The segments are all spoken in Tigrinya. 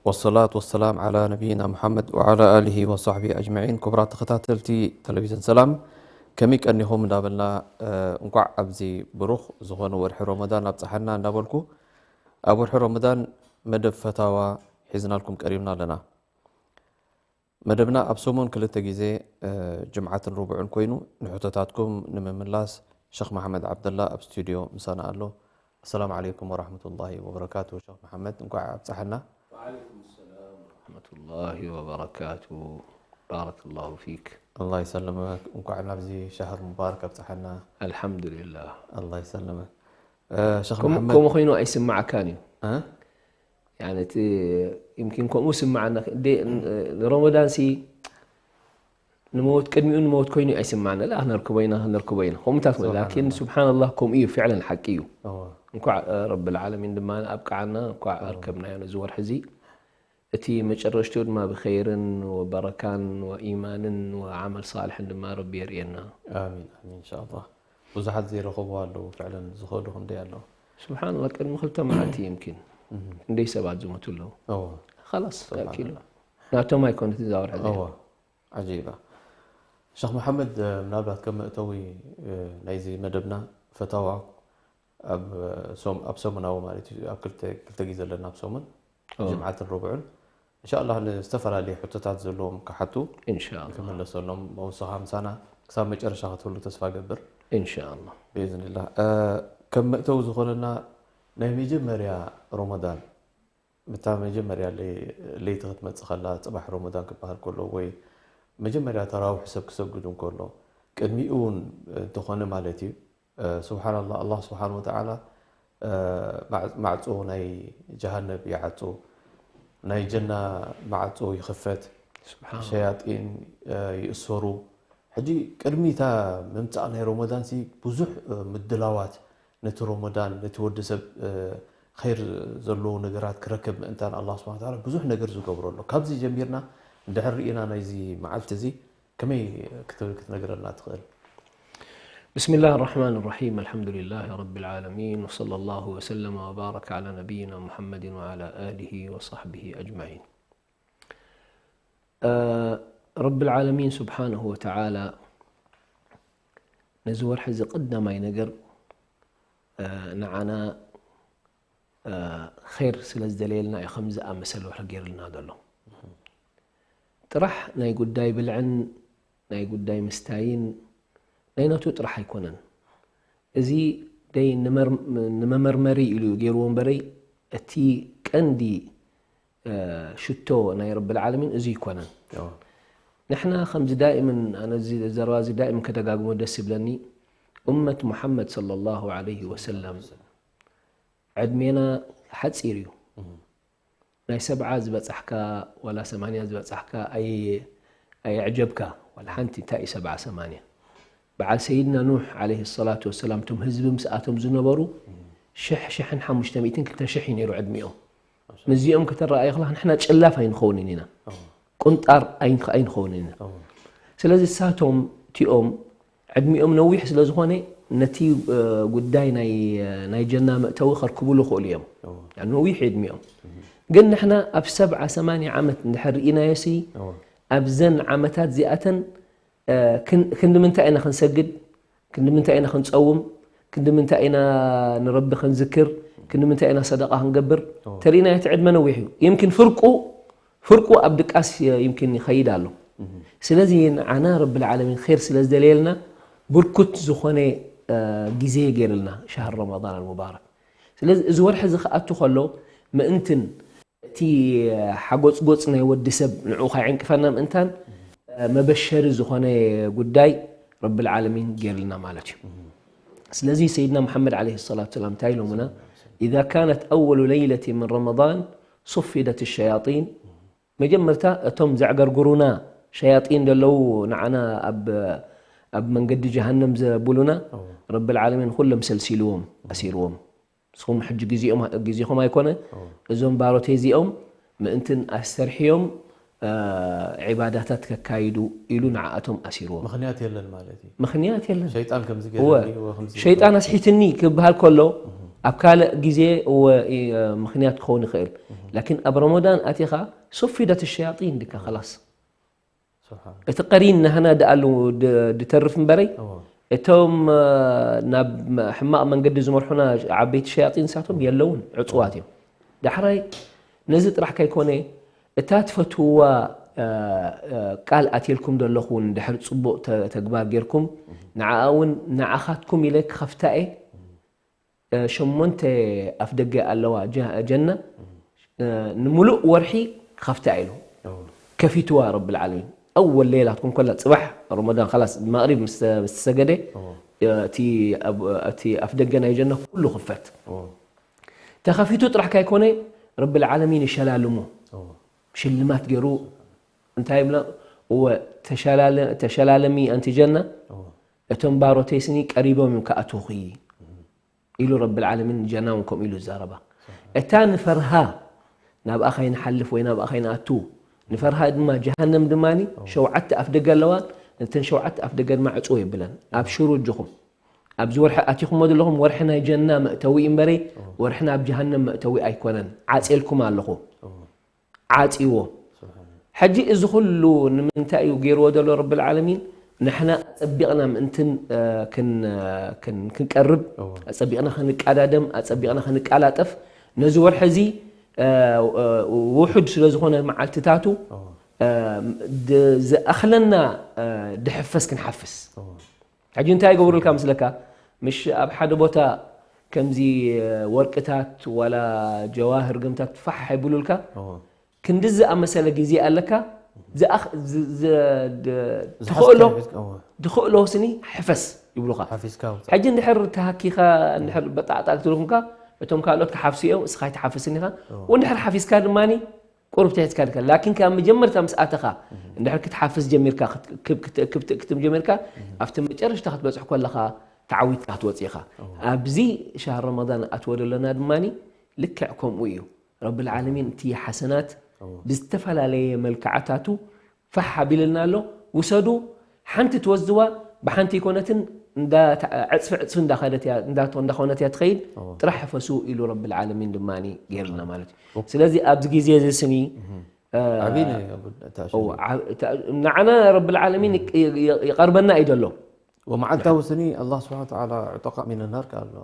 والصلاة والسلام على نبينا محمد وعلى آله وصحبه أجمعين. ክቡራት ተኸታተልቲ ቴሌቪዥን ሰላም፣ ከመይ ቀኒኹም እንዳበልና፣ እ፣ እንኳዕ ኣብዚ ብሩኽ ዝኾነ ወርሒ ረመዳን ኣብፀሓና እንዳበልኩ፣ ኣብ ወርሒ ረመዳን መደብ ፈታዋ ሒዝናልኩም ቀሪብና ኣለና። መደብና ኣብ ሰሙን ክልተ ግዜ፣ እ፣ ጅምዓትን ረቡዕን ኮይኑ ንሕቶታትኩም ንምምላስ ሸኽ መሓመድ ዓብደላ ኣብ ስቱድዮ ምሳና ኣሎ። ኣሰላሙ ዓለይኩም ወራህመቱላሂ ወበረካቱ። ሸኽ መሓመድ፣ እንኳዕ ኣብፀሐና። ወዓለይኩም ሰላም ወረሕመቱላሂ ወበረካቱ። ባረከላሁ ፊክ። ኣላህ ይሰልመክ። እንኳዕ ናብዚ ሻህር ሙባረክ ኣብፀሐና። ኣልሓምዱሊላህ። ኣላህ ይሰልመክ። እ፣ ሸኽ ከምኡ መሓመድ ከምኡ ኮይኑ ኣይስማዓካን እዩ። እ? ያኒ እቲ ይምኪን ከምኡ ስማዓና። እንዴ፣ ን-፣ ንረመዳን ሲ ንመውት ቅድሚኡ ንመውት ኮይኑ ኣይስማዓና። ላ፣ ክነርክቦ ኢና፣ ክነርክቦ ኢና። ከምኡታት ነው። ላኪን ሱብሓነላህ ከምኡ እዩ፣ ፍዕለን ሓቂ እዩ። እወ። እንኳዕ፣ እ፣ ረብል ዓለሚን ድማ ኣብቃዓና፣ እንኳዕ ኣርከብናዮ ነዚ ወርሒ እዚ። እቲ መጨረሽትኡ ድማ ብኸይርን ወበረካን ወኢማንን ወዓመል ሳልሕን ድማ ረቢ የርእየና። ኣሚን፣ ኣሚን፣ ኢንሻኣላህ። ብዙሓት ዘይረኸቡ ኣለዉ፣ ፍዕለን ዝኸዱ ክንደይ ኣለዉ። ሱብሓነላህ፣ ቅድሚ ክልተ መዓልቲ ይምኪን እህ። ክንደይ ሰባት ዝሞቱ ኣለዉ። እወ። ኸላስ ሱብሓነላህ። ኣኪሉ ናቶም ኣይኮነት እዛ ወርሒ እዚኣ። እወ። ዓጂባ። ሸኽ መሓመድ፣ እ፣ ምናልባት ከም መእተዊ፣ እ፣ ናይዚ መደብና ፈታዋ ኣብ፣ እ፣ ሶም-፣ ኣብ ሰሙናዊ ማለት እዩ፣ ኣብ ክልተ፣ ክልተ ግዜ ኣለና ኣብ ሰሙን፣ እወ። ጅምዓትን ረቡዕን። ኢንሻኣላህ ንዝተፈላለዩ ሕቶታት ዘለዎም ክሓቱ ኢንሻኣላህ። ክምለሰሎም መውስኻ ምሳና ክሳብ መጨረሻ ክትህሉ ተስፋ ገብር። ኢንሻኣላህ። ብኢዝንላህ። እ፣ ከም መእተዊ ዝኾነና ናይ መጀመርያ ረመዳን፣ ምታ መጀመርያ ለይ-፣ ለይቲ ክትመጽእ ከላ፣ ጽባሕ ረመዳን ክበሃል ከሎ፣ ወይ መጀመርያ ተራዊሕ ሰብ ክሰግድ እንከሎ፣ ቅድሚኡ እውን እንተኾነ ማለት እዩ፣ እ፣ ሱብሓነላህ፣ ኣላህ ስብሓነ ወተዓላ፣ እ፣ ማዕ-፣ ማዕጾ ናይ ጀሃነብ ይዓጹ፣ ናይ ጀና ማዕጾ ይኽፈት፣ ሱብሓን ሸያጢን፣ እ፣ ይእሰሩ። ሕጂ ቅድሚ እታ ምምጻእ ናይ ረመዳን ሲ ብዙሕ፣ እ፣ ምድላዋት ነቲ ረመዳን፣ ነቲ ወዲ ሰብ፣ እ፣ ኸይር ዘለዎ ነገራት ክረክብ ምእንታን ኣላህ ስብሓነ ወተዓላ ብዙሕ ነገር ዝገብሮ ኣሎ። ካብዚ ጀሚርና እንድሕር ርኢና ናይዚ መዓልቲ እዚ ከመይ ክትብል ክትነግረና ትኽእል? بسم الله الرحمن الرحيم. الحمد لله رب العالمين، وصلى الله وسلم وبارك على نبينا محمد وعلى آله وصحبه أجمعين. እ፣ ረብል ዓለሚን ስብሓነሁ ወተዓላ ነዚ ወርሒ እዚ ቀዳማይ ነገር፣ እ፣ ንዓና፣ እ፣ ኸይር ስለ ዝደለየልና እዩ ከምዚ ዝኣመሰለ ወርሒ ገይሩልና ዘሎ። ጥራሕ ናይ ጉዳይ ብልዕን ናይ ጉዳይ ምስታይን ናይ ናቱ ጥራሕ ኣይኮነን። እዚ ደይ ንመር-፣ ንመመርመሪ ኢሉ ገይርዎ እምበረይ፣ እቲ ቀንዲ፣ እ፣ ሽቶ ናይ ረብል ዓለሚን እዚ ኣይኮነን። እወ። ንሕና ከምዚ ዳኢምን፣ ኣነ እዚ ዘረባ እዚ ዳኢምን ከደጋግሞ ደስ ይብለኒ፣ ኡመት ሙሓመድ ሰለላሁ ዓለይሂ ወሰለም ዕድሜና ሓፂር እዩ። ናይ ሰብዓ ዝበፃሕካ ዋላ ሰማንያ ዝበፃሕካ ኣይ-፣ ኣየዕጀብካ። ዋላ ሓንቲ እንታይ እዩ ሰብዓ ሰማንያ? በዓል ሰይድና ኑሕ ዓለይሂ ሰላቱ ወሰላም፣ እቶም ህዝቢ ምስኣቶም ዝነበሩ ሽሕ፣ ሽሕን ሓሙሽተ ሚእትን ክልተ ሽሕ እዩ ነይሩ ዕድሚኦም። ምስዚኦም ከተረኣዮ ከለኻ ንሕና ጭላፍ ኣይንኸውንን ኢና። ቁንጣር ኣይንኸ-፣ ኣይንኸውንን ኢና። ስለዚ እሳቶም እቲኦም ዕድሚኦም ነዊሕ ስለ ዝኾነ ነቲ፣ እ፣ ጉዳይ ናይ፣ ናይ ጀና መእተዊ ከርክቡሉ ይኽእሉ እዮም። ነዊሕ እዩ ዕድሚኦም። ግን ንሕና ኣብ ሰብዓ ሰማንያ ዓመት እንድሕር ርኢናዮ ሲ፣ ኣብዘን ዓመታት እዚኣተን፣ እ፣ ክን-፣ ክንዲ ምንታይ ኢና ክንሰግድ? ክንዲ ምንታይ ኢና ክንጸውም? ክንዲ ምንታይ ኢና ንረቢ ክንዝክር? ክንዲ ምንታይ ኢና ሰደቃ ክንገብር? ተሪእናዮ እቲ ዕድመ ነዊሕ እዩ። ይምኪን ፍርቁ፣ ፍርቁ ኣብ ድቃስ ይምኪን ይኸይድ ኣሎ። ስለዚ ንዓና ረብል ዓለሚን ኸይር ስለ ዝደለየልና ብርኩት ዝኾነ፣ እ፣ ግዜ ገይርልና ሻህር ረመዳን ኣልሙባረክ። ስለዚ እዚ ወርሒ እዚ ክኣቱ ከሎ ምእንትን እቲ ሓጎጽጎጽ ናይ ወዲ ሰብ ንዕኡ ካይዕንቅፈና ምእንታን፣ እ፣ መበሸሪ ዝኾነ ጉዳይ ረብል ዓለሚን ገይርልና ማለት እዩ። ስለዚ ሰይድና መሓመድ ዓለይሂ ሰላቱ ሰላም እንታይ ኢሎምና? إذا كانت أول ليلة من رمضان صفدت الشياطين. መጀመርታ እቶም ዘዕገርግሩና ሸያጢን ዘለዉ ንዓና ኣብ፣ ኣብ መንገዲ ጀሃነም ዘብሉና ረብል ዓለሚን ኩሎም ሰልሲልዎም፣ ኣሲርዎም። ንስኹም ሕጂ ግዜኦም፣ ግዜኹም ኣይኮነ፣ እዞም ባሮተይ እዚኦም ምእንትን ኣስተርሕዮም፣ እ፣ ዒባዳታት ከካይዱ ኢሉ ንዓኣቶም ኣሲርዎም። ምኽንያት የለን ማለት እዩ። ምኽንያት የለን። ሸይጣን ከምዚ እወ፣ ገይሩኒ፣ እወ፣ ከምዚ ሸይጣን ኣስሒትኒ ክበሃል ከሎ፣ ኣብ ካልእ ግዜ እወ እ፣ ምኽንያት ክኸውን ይኽእል። ላኪን ኣብ ረመዳን ኣቲኻ ሱፊደት ሸያጢን ድካ ኸላስ። ስብሓን እቲ ቀሪን ናህና ደኣሉ ድ- ድተርፍ እምበረይ እዎ እቶም እ፣ ናብ ሕማቕ መንገዲ ዝመርሑና ዓበይቲ ሸያጢን ንሳቶም የለውን፣ ዕፁዋት እዮም። ዳሕራይ ነዚ ጥራሕ ከይኮነ እታ ትፈትውዋ እ፣ እ፣ ቃል ኣትየልኩም ዘለኹ እውን ድሕር ፅቡቕ ተ- ተግባር ጌርኩም ንዓኣ እውን ንዓኻትኩም ኢለ ክኸፍታ እየ። እ፣ ሸሞንተ ኣፍ ደገ ኣለዋ ጀ- ጀና እ፣ ንምሉእ ወርሒ ክኸፍታ ኢሉ እዎ ከፊትዋ ረብል ዓለሚን። ኣወል ሌላ ትኩም ኮላ ፅባሕ ረመዳን ኸላስ መቕሪብ ምስ ምስ ተሰገደ እዎ እቲ ኣብ- እቲ ኣፍ ደገ ናይ ጀና ኩሉ ክፈት እዎ ተኸፊቱ ጥራሕ ካይኮነ ረብል ዓለሚን ይሸላልሞ እዎ ሽልማት ገይሩ እንታይ ይብላ እወ ተሸላለ- ተሸላለሚ ኣንቲ ጀና እዎ እቶም ባሮተይ ስኒ ቀሪቦም እዮም ክኣትውኺ ኢሉ ረብል ዓለሚን ጀና እውን ከምኡ ኢሉ ዝዛረባ እታ ንፈርሃ ናብኣ ከይንሓልፍ ወይ ናብኣ ከይንኣቱ ንፈርሃ ድማ ጀሃነም ድማ ሸውዓተ ኣፍ ደገ ኣለዋ እተን ሸውዓተ ኣፍ ደገ ድማ ዕፅው የብለን ኣብሽሩ እጅኹም ኣብዚ ወርሒ ኣቲኹሞ ዘለኹም ወርሒ ናይ ጀና መእተዊ እዩ እምበረይ ወርሒ ናብ ጀሃነም መእተዊ ኣይኮነን ዓፅየልኩም ኣለኹ ዓፅዎ ሕጂ እዚ ኩሉ ንምንታይ እዩ ገይርዎ ዘሎ ረብል ዓለሚን ንሕና ኣፀቢቕና ምእንትን እ፣ ክን- ክን- ክንቀርብ እዎ። ኣፀቢቕና ክንቃዳደም ኣፀቢቕና ክንቃላጠፍ ነዚ ወርሒ እዚ እ፣ እ፣ ውሑድ ስለ ዝኾነ መዓልትታቱ እዎ እ፣ ድ- ዝኣኽለና እ፣ ድሕፈስ ክንሓፍስ እዎ ሕጂ እንታይ ይገብሩልካ ምስለካ ምሽ ኣብ ሓደ ቦታ ከምዚ እ፣ ወርቅታት ዋላ ጀዋህር ገምታት ፋሕ ይብሉልካ እዎ ክንዲ ዝኣመሰለ ግዜ ኣለካ ዝኣኽ- ዝ- ዝ- ድ- ዝሓዝካዮ ትኽእሎ ሒዝካ- እዎ ትኽእሎ ስኒ ሕፈስ ይብሉኻ ሓፊዝካ ውፅእ ሕጂ እንድሕር ተሃኪኻ እንድሕር በጣዕጣ ክትብልኩምካ እቶም ካልኦት ክሓፍሱ እዮም እስኻ ኣይትሓፍስን ኢኻ እዎ። ወንድሕር ሓፊዝካ ድማ ቁሩብ ትሕዝካ ድካ ላኪን ካብ መጀመርታ ምስ ኣተኻ እንድሕር ክትሓፍስ ጀሚርካ ክት- ክብ- ክት- ክብ- ክትም ጀሚርካ ኣብቲ መጨረሽታ ክትበፅሕ ከለኻ ተዓዊትካ ክትወፅእ ኢኻ ኣብዚ ሻህር ረመዳን ኣትዎ ዘለና ድማ ልክዕ ከምኡ እዩ ረብል ዓለሚን እቲ ሓሰናት እዎ ብዝተፈላለየ መልክዓታቱ ፋሕ ኣቢልልና ኣሎ ውሰዱ ሓንቲ ትወስድዋ ብሓንቲ ይኮነትን እንዳ- ዕፅፊ ዕፅፊ እንዳኸደት እያ- እንዳ- እንዳኾነት እያ ትኸይድ እዎ ጥራሕ ሕፈሱ ኢሉ ረብል ዓለሚን ድማ ገይርልና ማለት እዩ ስለዚ ኣብዚ ግዜ እዚ ስኒ እ፣ ዓብይ ናይ ኣቡ- እታ እዎ፣ ሽግር። ዓ- እታ- ንዓና ረብል ዓለሚን ይቅ- ይቅ- ይቐርበና እዩ ዘሎ ወመዓልታዊ ስኒ ኣላህ ስብሓን ተዓላ ዕጠቃ ሚነናር ከ ኣሎ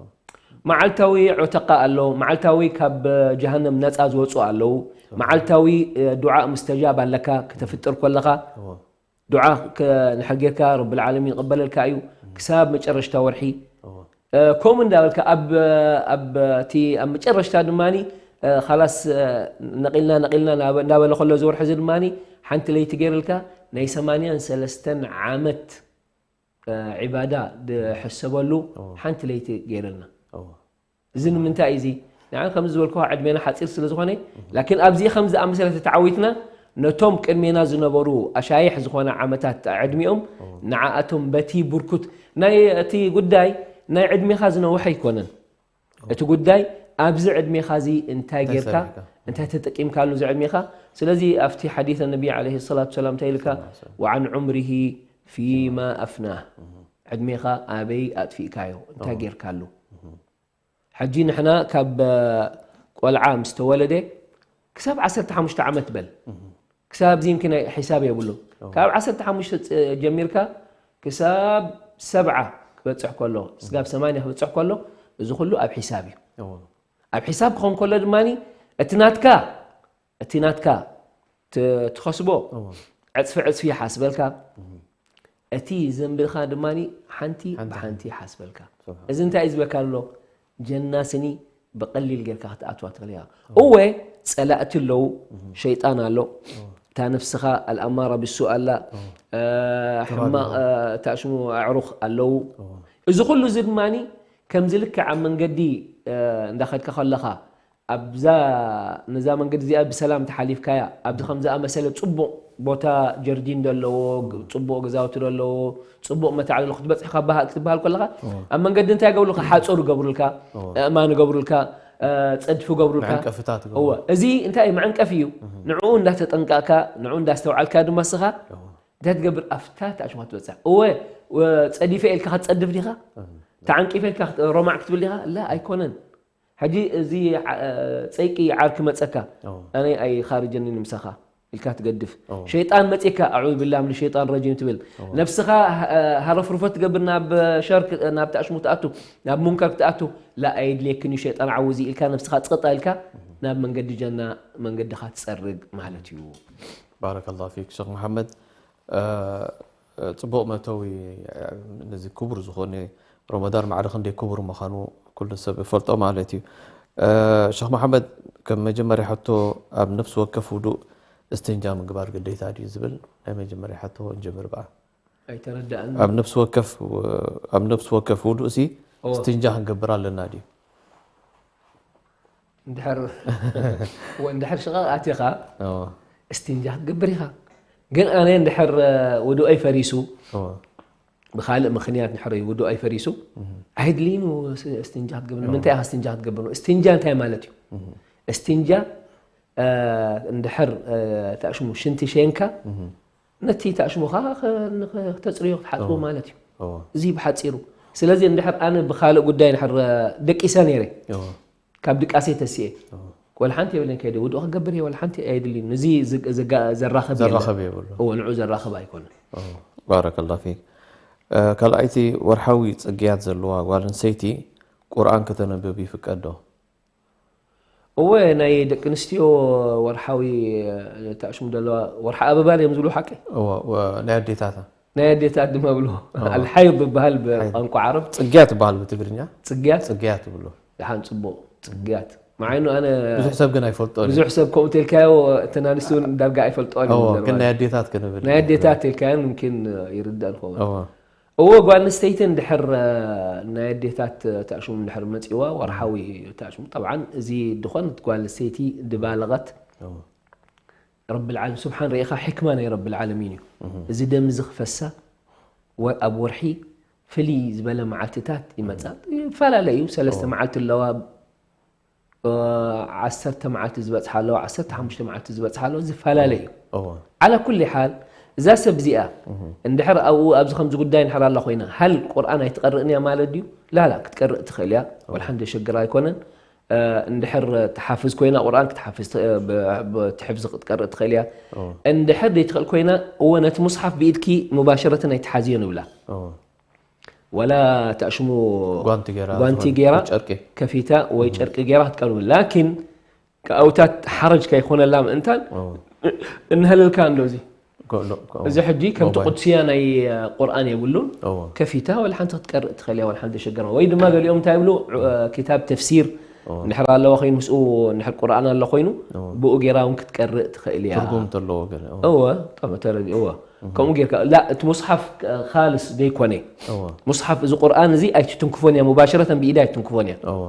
መዓልታዊ ዑተቃ ኣሎ መዓልታዊ ካብ ጀሃነም ነፃ ዝወፁ ኣለዉ መዓልታዊ እ፣ ዱዓ ሙስተጃብ ኣለካ ከተፍጥር ከለኻ እዎ ዱዓ ከ- ንሕር ጌርካ ረብል ዓለሚን ይቕበለልካ እዩ ክሳብ መጨረሽታ ወርሒ እዎ እ፣ ከምኡ እንዳበልካ ኣብ ኣብ እቲ ኣብ መጨረሽታ ድማ ኻላስ ነቂልና ነቂልና እናበለ ከሎ ዝወርሒ እዚ ድማ ሓንቲ ለይቲ ገይርልካ ናይ ሰማንያን ሰለስተን ዓመት ዒባዳ ዝሕሰበሉ ሓንቲ ለይቲ ገይርልና። እዚ ንምንታይ እዩ እዚ? ንዓና ከምዚ ዝበልኩኻ ዕድሜና ሓፂር ስለ ዝኾነ፣ ላኪን ኣብዚ ከምዚ ዝኣመሰለ ተተዓዊትና ነቶም ቅድሜና ዝነበሩ ኣሻይሕ ዝኾነ ዓመታት ዕድሚኦም ንዓኣቶም በቲ ብርኩት ናይ እቲ ጉዳይ ናይ ዕድሜኻ ዝነውሐ ኣይኮነን። እቲ ጉዳይ ኣብዚ ዕድሜኻ እዚ እንታይ ጌርካ እንታይ ተጠቂምካሉ እዚ ዕድሜኻ። ስለዚ ኣብቲ ሓዲስ ነቢ ዓለይሂ ሰላቱ ሰላም እንታይ ኢልካ? ወዓን ዑምሪሂ ፊማ ኣፍናህ፣ ዕድሜኻ ኣበይ ኣጥፊእካዮ እንታይ ጌርካሉ? ሕጂ ንሕና ካብ ቆልዓ ምስ ተወለደ ክሳብ ዓሰርተ ሓሙሽተ ዓመት በል ክሳብ እዚ ይምኪን ሒሳብ የብሉ። ካብ ዓሰርተ ሓሙሽተ ጀሚርካ ክሳብ ሰብዓ ክበፅሕ ከሎ ስጋብ ሰማንያ ክበፅሕ ከሎ እዚ ኩሉ ኣብ ሒሳብ እዩ። ኣብ ሒሳብ ክኸውን ከሎ ድማ እቲ ናትካ እቲ ናትካ ትኸስቦ ዕፅፊ ዕፅፊ ይሓስበልካ። እቲ ዘንብኻ ድማ ሓንቲ ብሓንቲ ይሓስበልካ። እዚ እንታይ እዩ ዝበካ ኣሎ? ጀና ስኒ ብቐሊል ጌርካ ክትኣትዋ ትኽእል ኢኻ። እወ ፀላእቲ ኣለዉ፣ ሸይጣን ኣሎ፣ እታ ነፍስኻ ኣልኣማራ ብሱ ኣላ፣ ሕማቕ እታ ሽሙ ኣዕሩኽ ኣለዉ። እዚ ኩሉ እዚ ድማ ከምዚ ልክዕ ኣብ መንገዲ እንዳኸድካ ከለኻ ኣብዛ ነዛ መንገዲ እዚኣ ብሰላም ተሓሊፍካያ ኣብዚ ከም ዝኣመሰለ ፅቡቕ ቦታ ጀርዲን ዘለዎ ፅቡቕ ገዛውቲ ዘለዎ ፅቡቕ መታዕልሎ ክትበፅሕ ክትበሃል ከለኻ ኣብ መንገዲ እንታይ ይገብሩልካ? ሓፁር ይገብሩልካ፣ ኣእማን ይገብሩልካ፣ ፀድፊ ይገብሩልካ። መዐንቀፍታት እወ እዚ እንታይ እዩ? መዐንቀፊ እዩ። ንዕኡ እንዳተጠንቀቕካ ንዕኡ እንዳስተውዓልካ ድማ ስኻ እንታይ ትገብር? ኣብታ ተኣሽማ ትበፅሕ። እወ ፀዲፈ ኢልካ ክትፀድፍ ዲኻ? ተዓንቂፈ ኢልካ ሮማዕ ክትብል ዲኻ? ላ ኣይኮነን። ሕጂ እዚ ዓ-፣ ጸይቂ ዓርኪ መጸካ፣ ኣዎ። ኣነ ኣይኻርጀኒ ንምሳኻ ኢልካ ትገድፍ። ኣዎ። ሸይጣን መጺካ፣ "ኣዑዙ ቢላህ ምን ሸይጣን ረጂም" ትብል። ኣዎ። ነብስኻ፣ እ፣ ሃረፍርፎ ትገብር፣ ናብ ሸርክ፣ ናብ ተኣሽሙ ትኣቱ፣ ናብ ሙንከር ትኣቱ። "ላ፣ ኣየድልየክን እዩ ሸይጣን ዓውዚ" ኢልካ ነብስኻ ጸጥ ኢልካ ናብ መንገዲ ጀና፣ መንገድኻ ትጸርግ ማለት እዩ። ባረከላሁ ፊክ ሸኽ መሓመድ። እ፣ ጽቡቕ መእተዊ፣ እ፣ ነዚ ክቡር ዝኾነ ረመዳን ማዕረ ክንደይ ክቡር ምዃኑ ኩሉ ሰብ ይፈልጦ ማለት እዩ። እ፣ ሸኽ መሓመድ፣ ከም መጀመርያ ሕቶ፣ ኣብ ነፍሲ ወከፍ ውዱእ እስትንጃ ምግባር ግዴታ ድዩ ዝብል ናይ መጀመርያ ሕቶ ንጀምር በኣ። ኣይተረዳእን። ኣብ ነፍሲ ወከፍ፣ ኣብ ነፍሲ ወከፍ ውዱእ ሲ እዎ። እስትንጃ ክንገብር ኣለና ድዩ? እንድሕር፣ እዎ፣ እንድሕር ሽቓቕ ኣቲኻ፣ እዎ። እስትንጃ ክትገብር ኢኻ። ግን ኣነ እንድሕር፣ እ፣ ውዱኣይ ፈሪሱ፣ እዎ። ብኻልእ ምኽንያት እንድሕር ውዱኣይ ፈሪሱ፣ እህ። ኣይድልይን እዎ ስ-፣ እስትንጃ ክትገብር። እዎ። ንምንታይ ኢኻ እስትንጃ ክትገብር? እስትንጃ እንታይ ማለት እዩ? እህ። እስትንጃ፣ እ፣ እንድሕር፣ እ፣ ተኣሽሙ ሽንቲ ሸንካ፣ እህ። ነቲ ተኣሽሙኻ ኸ-፣ ንኸ-፣ ክተጽርዮ ክትሓጽቦ እዎ። ማለት እዩ። እዎ። እዚ ብሓጺሩ። ስለዚ እንድሕር ኣነ ብኻልእ ጉዳይ እንድሕር፣ እ፣ ደቂሰ ነይረ። እዎ። ካብ ድቃሰይ ተሲኤ። እዎ። ወላ ሓንቲ የብለይን ከይደ ውዱእ ክገብር እየ፣ ወላ ሓንቲ ኣየድልይን። እዚ ዝግ-፣ ዝጋ-፣ ዘራኽብ የለን። ዘራኽብ የብሉን። እዎ፣ ንዑ ዘራኽብ ኣይኮነን። እዎ። ባረከላሁ ፊክ። እ፣ ካልኣይቲ፣ ወርሓዊ ጽግያት ዘለዋ ጓል ኣንስተይቲ ቁርኣን ከተንብብ ይፍቀድ ዶ? እወ፣ ናይ ደቂ ኣንስትዮ ወርሓዊ፣ እ፣ ተኣሽሙ ዘለዋ፣ ወርሒ ኣበባ ድዮም ዝብሉ ሓቂ? እወ፣ ወ-፣ ናይ ኣዴታታ። ናይ ኣዴታት ድማ ብሎ። እወ። ኣልሓይድ ዝበሃል ሓይድ። ብቋንቋ ዓረብ። ጽግያት ትበሃል ብትግርኛ? ጽግያት? ጽግያት ትብሎ። ደሓን ጽቡቕ። ጽግያት። መዓይኑ ኣነ ብዙሕ ሰብ ግን ኣይፈልጦን እዩ። ብዙሕ ሰብ ከምኡ ተልካዮ፣ እተን ኣንስቲ እውን ዳርጋ ኣይፈልጦን እዩ እወ፣ ዘረባ። ግን ናይ ኣዴታት ክንብል ናይ ኢና። ኣዴታት ተልካዮ ምምኪን ይርዳእ ንኸውን። እወ። እወ፣ ጓል ኣንስተይቲ እንድሕር፣ እ፣ ናይ ኣዴታት ተኣሽሙ እንድሕር መጺዋ፣ ወርሓዊ ተኣሽሙ፣ ጠብዓን እዚ ድኾነት ጓል ኣንስተይቲ ድባለቐት፣ እወ። ረብል ዓለም ስብሓን ርኢኻ፣ ሕክማ ናይ ረብል ዓለሚን እዩ። እህ። እዚ ደም እዚ ክፈሳ፣ ወ-፣ ኣብ ወርሒ ፍልይ ዝበለ መዓልትታት ይመጻ። እህ። ይፈላለ እዩ። ሰለስተ እወ። መዓልቲ ኣለዋ፣ እ፣ ዓሰርተ መዓልቲ ዝበጽሓ ኣለዋ፣ ዓሰርተ ሓሙሽተ መዓልቲ ዝበጽሓ ኣለዋ፣ ዝፈላለ እዩ። እወ። ዓላ ኩሊ ሓል፣ እዛ ሰብ እዚኣ፣ እህ። እንድሕር ኣብኡ ኣብዚ ከምዚ ጉዳይ እንድሕር ኣላ ኮይና፣ ሃል ቁርኣን ኣይትቀርእን እያ ማለት ድዩ? ላላ፣ ክትቀርእ ትኽእል እያ። እወ። ወላ ሓንቲ ሸግር ኣይኮነን። እ፣ እንድሕር ትሓፍዝ ኮይና ቁርኣን ክትሓፍዝ ት-፣ ብ-፣ ብ-፣ ትሕፍዝ ክትቀርእ ትኽእል እያ። እወ። እንድሕር ዘይትኽእል ኮይና፣ እወ፣ ነቲ ሙስሓፍ ብኢድኪ ሙባሸረተን ኣይትሓዝዮ ንብላ። እወ። ወላ ተኣሽሙ ጓንቲ ገይራ ጓንቲ ዝኾነ ገይራ ጨርቂ። ከፊታ ወይ እም። ጨርቂ ገይራ ክትቀርብ። ላኪን ከኣውታት ሓረጅ ከይኮነላ ምእንታን እወ። እንሀለልካ እንዶ እዚ። ኮ-፣ ሎ-፣ ኮ-፣ እዚ ሕጂ ከምቲ ሞባይል። ቁድስያ ናይ ቁርኣን የብሉን። እወ። ከፊታ ወላ ሓንቲ ክትቀርእ ትኽእል እያ፣ ወላ ሓንቲ ዘሸገረ። ወይ ድማ ገሊኦም እንታይ ይብሉ፣ እ፣ ክታብ ተፍሲር እወ። እንድሕር ኣለዋ ኮይኑ፣ ምስኡ እንድሕር ቁርኣን ኣሎ ኮይኑ፣ እወ። ብኡ ገይራ እውን ክትቀርእ ትኽእል እያ። ትርጉም እንተለዎ ገለ፣ እወ። እወ፣ ጠመ-፣ ተረዲ-፣ እወ። እህ። ከምኡ ጌርካ፣ ላ፣ እቲ ሙስሓፍ፣ እ፣ ካልስ ዘይኮነ። እወ። ሙስሓፍ፣ እዚ ቁርኣን እዚ ኣይትትንክፎን እያ፣ ሙባሸረተን ብኢዳ ኣይትትንክፎን እያ። እወ።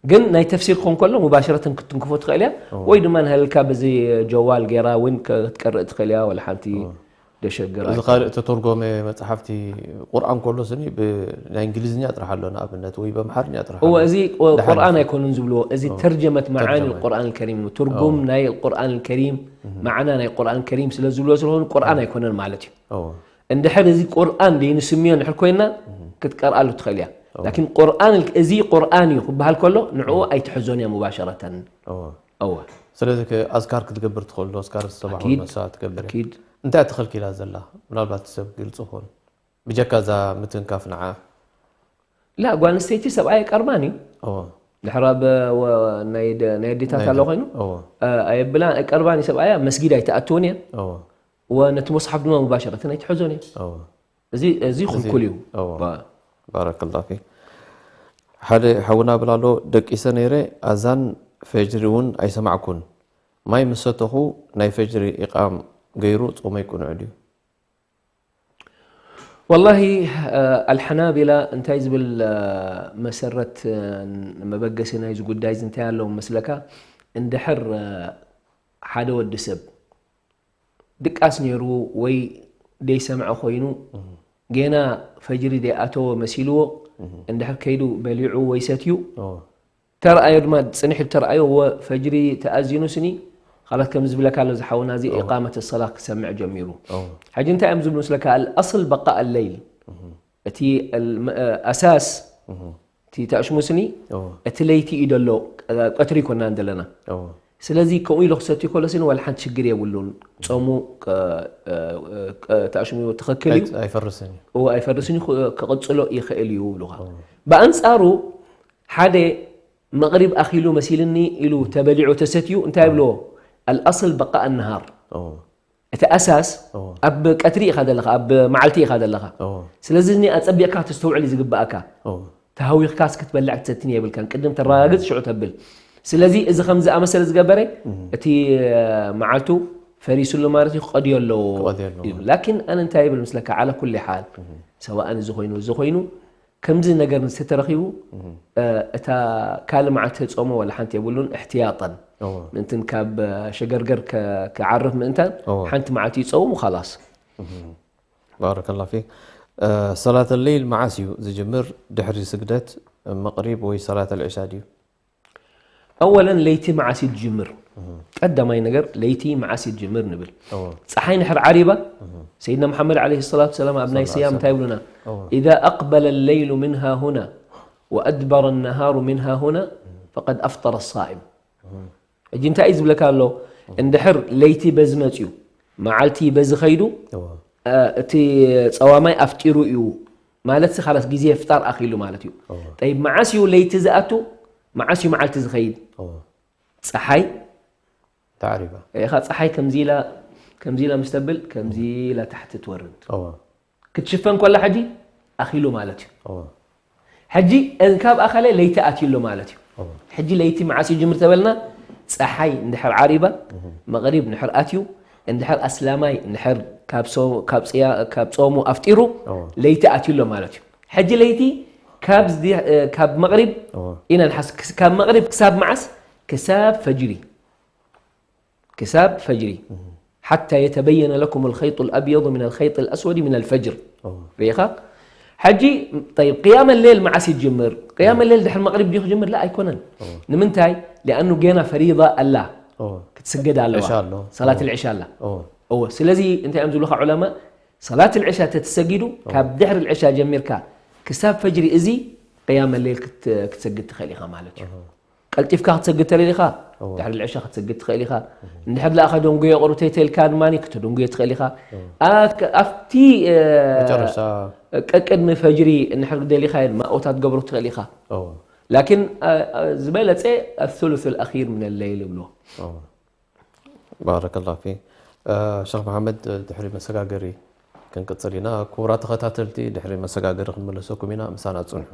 ግን ናይ ተፍሲር ክኾን ከሎ፣ ሙባሸረተን ክትትንክፎ ትኽእል እያ፣ እወ። ወይ ድማ ንሃለልካ በዚ ጀዋል ገይራ እውን ከ-፣ ክትቀርእ ትኽእል እያ፣ ወላ ሓንቲ እወ። ደሸግር እዚ ኣይኮነን። ካልእ ተተርጎመ መጽሓፍቲ ቁርኣን ከሎ ስኒ ብ-፣ ናይ እንግሊዝኛ ጥራሕ ኣሎ፣ ንኣብነት፣ ወይ ብኣምሓርኛ ጥራሕ እወ፣ ኣሎ። እዚ ቁ-፣ ደሓን ቁርኣን እዩ። ኣይኮኑን ዝብልዎ፣ እዚ እወ። ተርጀመት መዓኒ ተርጀመት። ቁርኣን ከሪም እዩ። ትርጉም እወ። ናይ ቁርኣን ከሪም፣ እህ። መዓና ናይ ቁርኣን ከሪም ስለ ዝብልዎ ስለሆኑ ቁርኣን እወ። ኣይኮነን ማለት እዩ። እወ። እንድሕር እዚ ቁርኣን ደይንስምዮ እንድሕር ኮይና፣ እህ። ክትቀርኣሉ ትኽእል እያ። እወ። ላኪን ቁርኣን፣ እዚ ቁርኣን እዩ ክበሃል ከሎ፣ ንዕኡ እወ። ኣይትሕዞን እያ ሙባሸረተን። እወ። እወ። ስለዚ ከ ኣዝካር ክትገብር ትኽእል ዶ? ኣዝካር ሰባሕ ኣኪድ፣ ወልመሳ ትገብር እያ። ኣኪድ። እንታይ እያ ተኸልኪላ ዘላ? ምናልባት ሰብ ግልጺ ክኾን። ብጀካ እዛ ምትንካፍ ንዓ። ላ፣ ጓል ኣንስተይቲ ሰብኣይ ኣይቀርባን እዩ። እወ። ድሕር ኣብ፣ ወ-፣ ናይ ደ-፣ ናይ ኣዴታት ናይ ኣሎ ደ-፣ ኮይኑ፣ እወ። እ፣ ኣየብላን፣ ኣይቀርባን እዩ ሰብኣያ፣ መስጊድ ኣይትኣትውን እያ። እወ። ወነቲ ሙስሓፍ ድማ ሙባሸረተን ኣይትሕዞን እያ። እወ። እዚ፣ እዚ እዚ፣ ክልኩል እዩ። እወ። ባ-፣ ባረከላሁ ፊክ። ሓደ ሓውና ብላሎ፣ ደቂሰ ነይረ፣ ኣዛን ፈጅሪ እውን ኣይሰማዕኩን። ማይ ምስ ሰተኹ ናይ ፈጅሪ ኢቓም ገይሩ ጾመይ ቅኑዕ ድዩ? ወላሂ፣ እ፣ ኣልሓናቢላ እንታይ ዝብል፣ እ፣ መሰረት፣ እ፣ መበገሲ ናይዚ ጉዳይ እዚ እንታይ ኣለዎም መስለካ? እንድሕር፣ እ፣ ሓደ ወዲ ሰብ ድቃስ ነይሩ ወይ ደይሰምዐ ኮይኑ፣ እም። ጌና ፈጅሪ ደይኣተወ መሲልዎ፣ እም። እንድሕር ከይዱ በሊዑ ወይ ሰትዩ፣ እዎ። ተረኣዮ ድማ፣ ጽንሕ ኢሉ ተረኣዮ፣ ወ-፣ ፈጅሪ ተኣዚኑ ስኒ፣ ኻላት ከም ዝብለካ ኣሎ፣ ዝሓውና እዚ እዎ። ኢቃመት ሰላ ክሰምዕ ጀሚሩ። እዎ። ሕጂ እንታይ እዮም ዝብሉ ምስለካ? ኣልኣስል በቃእ ኣለይል። እህ። እቲ ኣል-፣ መ-፣ ኣሳስ እህ። እቲ ተኣሽሙ ስኒ እዎ እቲ ለይቲ እዩ ዘሎ፣ ቀትሪ ይኮናን ዘለና። እዎ ስለዚ ከምኡ ኢሉ ክሰትዩ ከሎ ስኒ ዋላ ሓንቲ ሽግር የብሉን። ጾሙ ከ- ከ- ተኣሽሙ ትኽክል እዩ። ኣይት- ኣይፈርስን እዩ እዎ ኣይፈርስን እዩ፣ ክቕጽሎ ይኽእል እዩ ይብሉኻ። ብኣንጻሩ ሓደ መቕሪብ ኣኺሉ መሲልኒ ኢሉ ተበሊዑ ተሰትዩ እንታይ ይብልዎ? ኣልኣስል በቃ ኣነሃር። እዎ እቲ ኣሳስ እዎ ኣብ ቀትሪ ኢኻ ዘለኻ፣ ኣብ መዓልቲ ኢኻ ዘለኻ። እዎ ስለዚ እዚ ኣጸቢቕካ ክትስተውዕል እዩ ዝግብኣካ። እዎ ተሃዊኽካስ ክትበልዕ ክትሰትን የብልካን፣ ቅድም ተረጋግጽ ሽዑ ተብል። ስለዚ እዚ ከም ዝኣመሰለ ዝገበረ እቲ መዓልቱ ፈሪሱሉ ማለት እዩ፣ ክቐድዮ ኣለዎ ክቐድዮ ኣለዎ። እዩ። ላኪን ኣነ እንታይ ይብል ምስለካ፣ ዓላ ኩሊ ሓል ሰዋእን እዚ ኮይኑ እዚ ኮይኑ ከምዚ ነገር ዝተረኺቡ እታ ካልእ መዓልቲ ጾሞ ወላ ሓንቲ የብሉን። እሕትያጠን እዎ ምእንትን ካብ ሸገርገር ከ- ክዓርፍ ምእንታን እዎ ሓንቲ መዓልቲ ይጸውም ኻላስ። ባረከላ ፊክ። ሰላት ለይል መዓስ እዩ ዝጅምር? ድሕሪ ስግደት መቕሪብ ወይ ሰላት ልዕሻ ድዩ? ኣወለን ለይቲ መዓስ እዩ ዝጅምር? ቀዳማይ ነገር ለይቲ መዓስ እዩ ዝጅምር ንብል። እዎ ፀሓይ ንሕር ዓሪባ ሰይድና መሓመድ ዓለይሂ ሰላቱ ሰላም ኣብ ናይ ሰለላሁ ስያም ዐለይሂ እንታይ ይብሉና? إذا أقبل الليل من ها هنا وأدبر النهار من ها هنا فقد أفطر الصائم። ሕጂ እንታይ እዩ ዝብለካ ኣሎ? እንድሕር ለይቲ በዚ መፅዩ መዓልቲ በዚ ኸይዱ እዎ እ፣ እቲ ፀዋማይ ኣፍጢሩ እዩ ማለት ሲ ካላስ ግዜ ፍጣር ኣኺሉ ማለት እዩ። እዎ ጠይብ መዓስ እዩ ለይቲ ዝኣቱ? መዓስ እዩ መዓልቲ ዝኸይድ? እዎ ፀሓይ ተዓሪባ ኢኻ ፀሓይ ከምዚ ኢላ ከምዚ ኢላ ምስ ተብል ከምዚ ኢላ ታሕቲ ትወርድ እዎ ክትሽፈን ከላ ሕጂ ኣኺሉ ማለት እዩ። እዎ ሕጂ እንካብ ኣኸለ ለይቲ ኣትዩ ኣሎ ማለት እዩ። እዎ ሕጂ ለይቲ መዓስ ይጅምር ተበልና ፀሓይ እንድሕር ዓሪባ መቕሪብ እንድሕር ኣትዩ እንድሕር ኣስላማይ እንድሕር ካብ ሶ- ካብ ፅያ- ካብ ፆሙ ኣፍጢሩ እዎ ለይቲ ኣትዩ ኣሎ ማለት እዩ። ሕጂ ለይቲ ካብ ዝዲ- እ፣ ካብ መቕሪብ እዎ ኢና ንሓስ ክስ- ካብ መቕሪብ ክሳብ መዓስ? ክሳብ ፈጅሪ ክሳብ ፈጅሪ ሓታ የተበየነ ለኩም ልኸይጡ ልኣብየض ምን ልኸይጥ ልኣስወድ ምን ልፈጅር። እዎ ርኢኻ? ሕጂ ጠይብ ቅያመ ሌል መዓስ ይጅምር? ቅያመ ሌል ድሕሪ መቕሪብ ድዩ ክጅምር? ላ ኣይኮነን። ንምንታይ? ሊኣኑ ጌና ፈሪዳ ኣላ እዎ ክትስገድ ኣለዋ። ዕሻ ኣሎ። ሰላት ልዕሻ ኣላ። እዎ እዎ ስለዚ እንታይ እዮም ዝብሉካ ዑለማ? ሰላት ልዕሻ ተተሰጊዱ ካብ ድሕሪ ልዕሻ ጀሚርካ ክሳብ ፈጅሪ እዚ ቅያመ ሌል ክት- ክትሰግድ ትኽእል ኢኻ ማለት እዩ። ቀልጢፍካ ክትሰግድ ተለሊኻ ድሕሪ ልዕሻ ክትሰግድ ትኽእል ኢኻ። እንድሕር ለኣኸ ደንጉዮ ቁርብተይ ተልካ ድማ ክተደንጉዮ ትኽእል ኢኻ። ኣት- ኣብቲ እ፣ መጨረሻ ቀቅድሚ ፈጅሪ እንድሕር ደሊኻ ድማ ኦታት ገብሮ ትኽእል ኢኻ። እዎ ላኪን እ፣ እ፣ ዝበለፀ ኣثሉث الأخير من الليل ይብልዎ። እዎ ባረከላ ፊ ሸክ መሓመድ ድሕሪ መሰጋገሪ ክንቅፅል ኢና። ክቡራት ተኸታተልቲ ድሕሪ መሰጋገሪ ክንመለሰኩም ኢና። ምሳና ፅንሑ።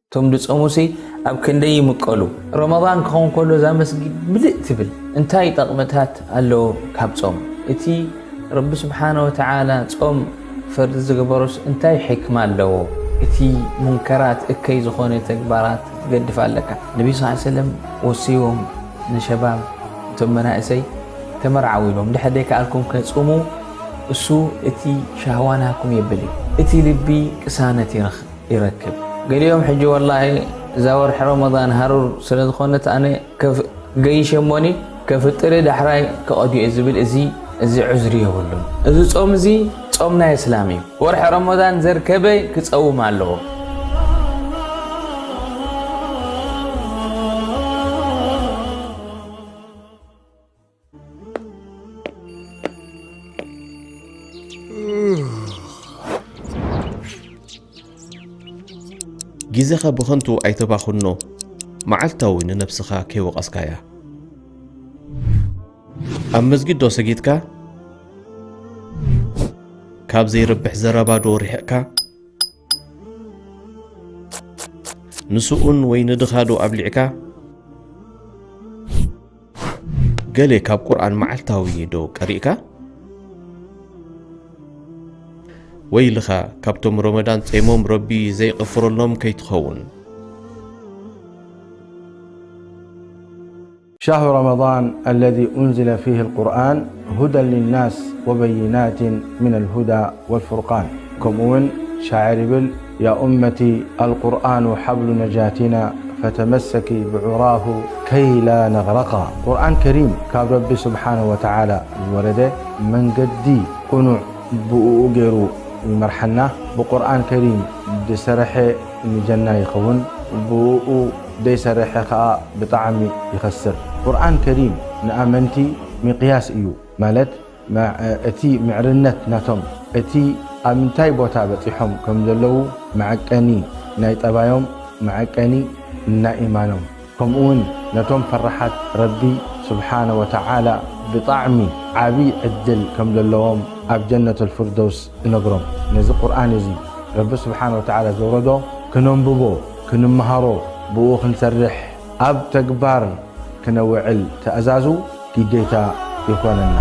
እቶም ድጸሙሲ ኣብ ክንደይ ይምቀሉ። ረመዳን ክኸውን ከሎ እዛ መስጊድ ምልእ ትብል። እንታይ ጠቕምታት ኣለዎ ካብ ጾም? እቲ ረቢ ስብሓነ ወተዓላ ጾም ፈርዲ ዝገበሮስ እንታይ ሕክማ ኣለዎ? እቲ ሙንከራት እከይ ዝኾነ ተግባራት ትገድፍ ኣለካ። ነቢ ስ ሰለም ወሲዎም ንሸባብ እቶም መናእሰይ ተመርዓው ኢሎም ድሕር ደይከኣልኩም ከጽሙ እሱ እቲ ሻህዋ ናኩም የብል እዩ። እቲ ልቢ ቅሳነት ይረኽብ። ይረክብ። ገሊኦም ሕጂ ወላሂ እዛ ወርሒ ረመዳን ሃሩር ስለ ዝኾነት ኣነ ከፍ- ገይሸ እሞኒ ከፍጥሪ ዳሕራይ ከቐድዮ እየ ዝብል እዚ እዚ ዑዝሪ የብሉን። እዚ ጾም እዚ ጾም ናይ እስላም እዩ። ወርሒ ረመዳን ዘርከበ ክጸውም ኣለዎ። ግዜኻ ብኸንቱ ኣይተባኽኖ፣ መዓልታዊ ንነብስኻ ከይወቐስካያ። ኣብ መስጊድ ዶ ሰጊድካ? ካብ ዘይረብሕ ዘረባ ዶ ርሒቕካ? ንስኡን ወይ ንድኻ ዶ ኣብሊዕካ? ገለ ካብ ቁርኣን መዓልታዊ ዶ ቀሪእካ? ወይልኻ ካብቶም ረመዳን ጸይሞም ረቢ ዘይቕፍረሎም ከይትኸውን። شهر رمضان الذي أنزل فيه القرآن هدى للناس وبينات من الهدى والفرقان. ከምኡ እውን ሻዕር ይብል፣ يا أمتي القرآن حبل نجاتنا فتمسكي بعراه كي لا نغرقا. ቁርኣን ከሪም ካብ ረቢ ስብሓነ ወተዓላ ዝወረደ መንገዲ ቅኑዕ ብእኡ ገይሩ ይመርሓና። ብቁርኣን ከሪም ዝሰርሐ ንጀና ይኸውን፣ ብእኡ ዘይሰርሐ ኸኣ ብጣዕሚ ይኸስር። ቁርኣን ከሪም ንኣመንቲ ሚቅያስ እዩ፣ ማለት መ-፣ እቲ ምዕርነት ናቶም፣ እቲ ኣብ ምንታይ ቦታ በጺሖም ከም ዘለዉ መዐቀኒ ናይ ጠባዮም፣ መዐቀኒ ናይ ኢማኖም። ከምኡውን ነቶም ፈራሓት ረቢ ስብሓነ ወተዓላ ብጣዕሚ ዓቢ ዕድል ከም ዘለዎም ኣብ ጀነቱል ፊርደውስ እነግሮም። ነዚ ቁርኣን እዚ ረቢ ስብሓነ ወተዓላ ዘውረዶ ክነንብቦ፣ ክንመሃሮ፣ ብኡ ክንሰርሕ፣ ኣብ ተግባር ክነውዕል ትእዛዙ ግዴታ ይኾነና።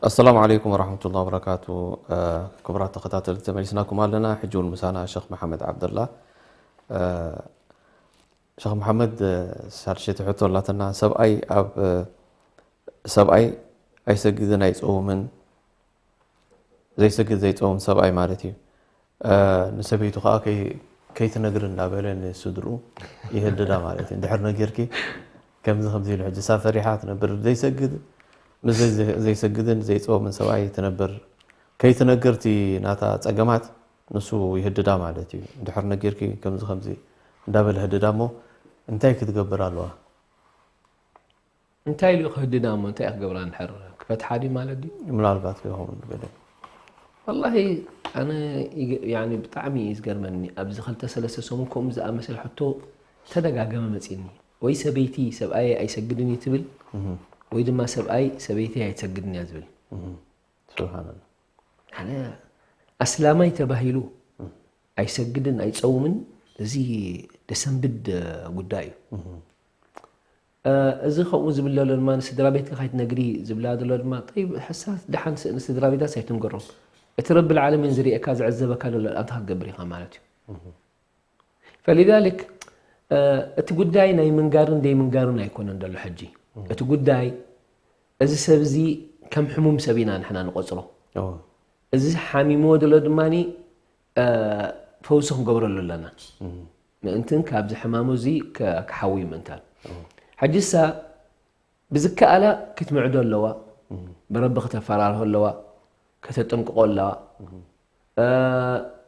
ኣሰላሙ ዓለይኩም ወራህመቱላሂ ወበረካቱ። ክቡራት ተኸታተልቲ፣ ተመሊስናኩም ኣለና። ሕጂ እውን ምሳና ሸኽ መሓመድ ዓብደላ። ሸኽ መሓመድ፣ ሳልሸይቲ ሕቶ ኣላትና። ሰብኣይ ኣብ ሰብኣይ ኣይሰግድን ኣይፀውምን፣ ዘይሰግድ ዘይፀውም ሰብኣይ ማለት እዩ። ንሰበይቱ ከዓ ከይትነግር እንዳበለ ንስድርኡ ይህድዳ ማለት እዩ። እንድሕር ነጊርኪ ከምዚ ከምዚ ኢሉ ሕጂ እሳ ፈሪሓ ትነብር። ዘይሰግድ ምስ ዘይሰግድን ዘይፀውምን ሰብኣይ ትነብር። ከይትነግር እቲ ናታ ፀገማት ንሱ ይህድዳ ማለት እዩ። እንድሕር ነጊርኪ ከምዚ ከምዚ እንዳበለ ህድዳ እሞ እንታይ ክትገብር ኣለዋ? እንታይ ኢሉ ክህድዳ እሞ እንታይ ክገብራ እንድሕር ክፈትሓ ድዩ ማለት ድዩ? ምናልባት ይኸውን ገለ። ወላሂ ኣነ ይገ- ያኒ ብጣዕሚ እዩ ዝገርመኒ። ኣብዚ ክልተ ሰለስተ ሰሙን ከምኡ ዝኣመሰለ ሕቶ ተደጋገመ መፂኒ። ወይ ሰበይቲ ሰብኣይ ኣይሰግድን እዩ ትብል፣ ወይ ድማ ሰብኣይ ሰበይቲ ኣይትሰግድን እያ ዝብል። ስብሓንላ። ኣነ ኣስላማይ ተባሂሉ ኣይሰግድን ኣይፀውምን፣ እዚ ደሰንብድ ጉዳይ እዩ። እዚ ከምኡ ዝብል ዘሎ ድማ ንስድራ ቤትካ ከይትነግሪ ዝብላ ዘሎ ድማ ጠይብ ሕሳስ ደሓን ንስድራ ቤታት ኣይትንገሮም። እቲ ረብል ዓለሚን ዝርእየካ ዝዕዘበካ ዘሎ ኣንታ ክትገብር ኢኻ ማለት እዩ። ፈሊዛሊክ እቲ ጉዳይ ናይ ምንጋርን ደይ ምንጋርን ኣይኮነን ዘሎ ሕጂ። እቲ ጉዳይ እዚ ሰብ እዚ ከም ሕሙም ሰብ ኢና ንሕና ንቆፅሮ። እዚ ሓሚምዎ ዘሎ ድማ ፈውሲ ክንገብረሉ ኣለና። ምእንትን ካብዚ ሕማሙ እዚ ክሓዊ ምእንታን። ሕጂ እሳ ብዝከኣላ ክትምዕዶ ኣለዋ፣ ብረቢ ክተፈራርሆ ኣለዋ፣ ከተጠንቅቆ ኣለዋ።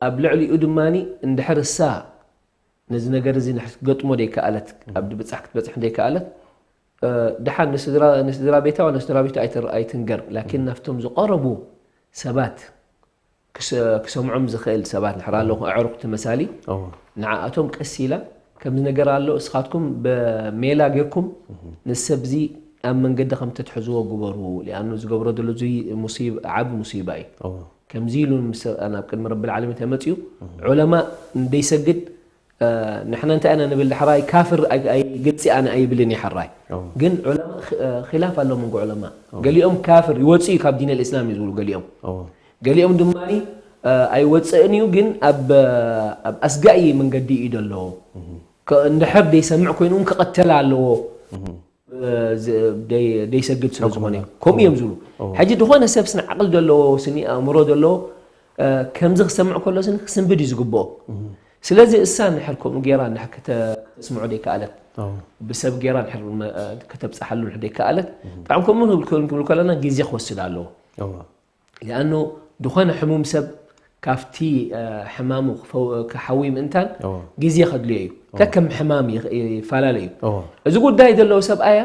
ኣብ ልዕሊኡ ድማ እንድሕር እሳ ነዚ ነገር እዚ ክትገጥሞ ደይከኣለት፣ ኣብ ድብፃሕ ክትበፅሕ ደይከኣለት፣ ደሓን ንስድራ ቤታ ዋ ንስድራ ቤቱ ኣይትንገር፣ ላኪን ናብቶም ዝቐረቡ ሰባት ክሰምዖም ዝኽእል ሰባት ንሕር ኣለኹ ኣዕሩኽ ተመሳሊ ንዓኣቶም ቀስ ኢላ ከምዚ ነገር ኣሎ እስኻትኩም ብሜላ ጌርኩም ንሰብ እዚ ኣብ መንገዲ ከም ተትሕዝዎ ግበሩ ሊኣኑ ዝገብሮ ዘሎ እዚ ዓብ ሙሲባ እዩ ከምዚ ኢሉ ናብ ቅድሚ ረብል ዓለሚን ተመፅኡ ዑለማ እንደይሰግድ ንሕና እንታይ ኢና ንብል ዳሕራይ ካፍር ግልፂ ኣነ ኣይብልን ይሓራይ ግን ዑለማ ኪላፍ ኣሎ መንጎ ዑለማ ገሊኦም ካፍር ይወፅእ እዩ ካብ ዲን ልእስላም እዩ ዝብሉ ገሊኦም ገሊኦም ድማ ኣይወፅእን እዩ ግን ኣብ ኣስጋኢ መንገዲ እዩ ዘሎ እንድሕር ደይሰምዕ ኮይኑ እውን ክቐተል ኣለዎ ደይሰግድ ስለ ዝኾነ እዩ ከምኡ እዮም ዝብሉ ሕጂ ዝኾነ ሰብ ስነ ዓቕል ዘለዎ ስኒ ኣእምሮ ዘለዎ ከምዚ ክሰምዕ ከሎ ስኒ ክስንብድ እዩ ዝግብኦ ስለዚ እሳ ንድሕር ከምኡ ገይራ እንድሕር ከተስምዖ ደይከኣለት ብሰብ ገይራ እንድሕር ከተብፅሓሉ እንድሕር ደይከኣለት ብጣዕሚ ከምኡ ንብል ክብል ከለና ግዜ ክወስድ ኣለዎ ሊኣኑ ዝኾነ ሕሙም ሰብ ካብቲ ሕማሙ ክሓዊ ምእንታን ግዜ ከድልዮ እዩ ከከም ሕማም ይፈላለ እዩ እዚ ጉዳይ ዘለዎ ሰብኣያ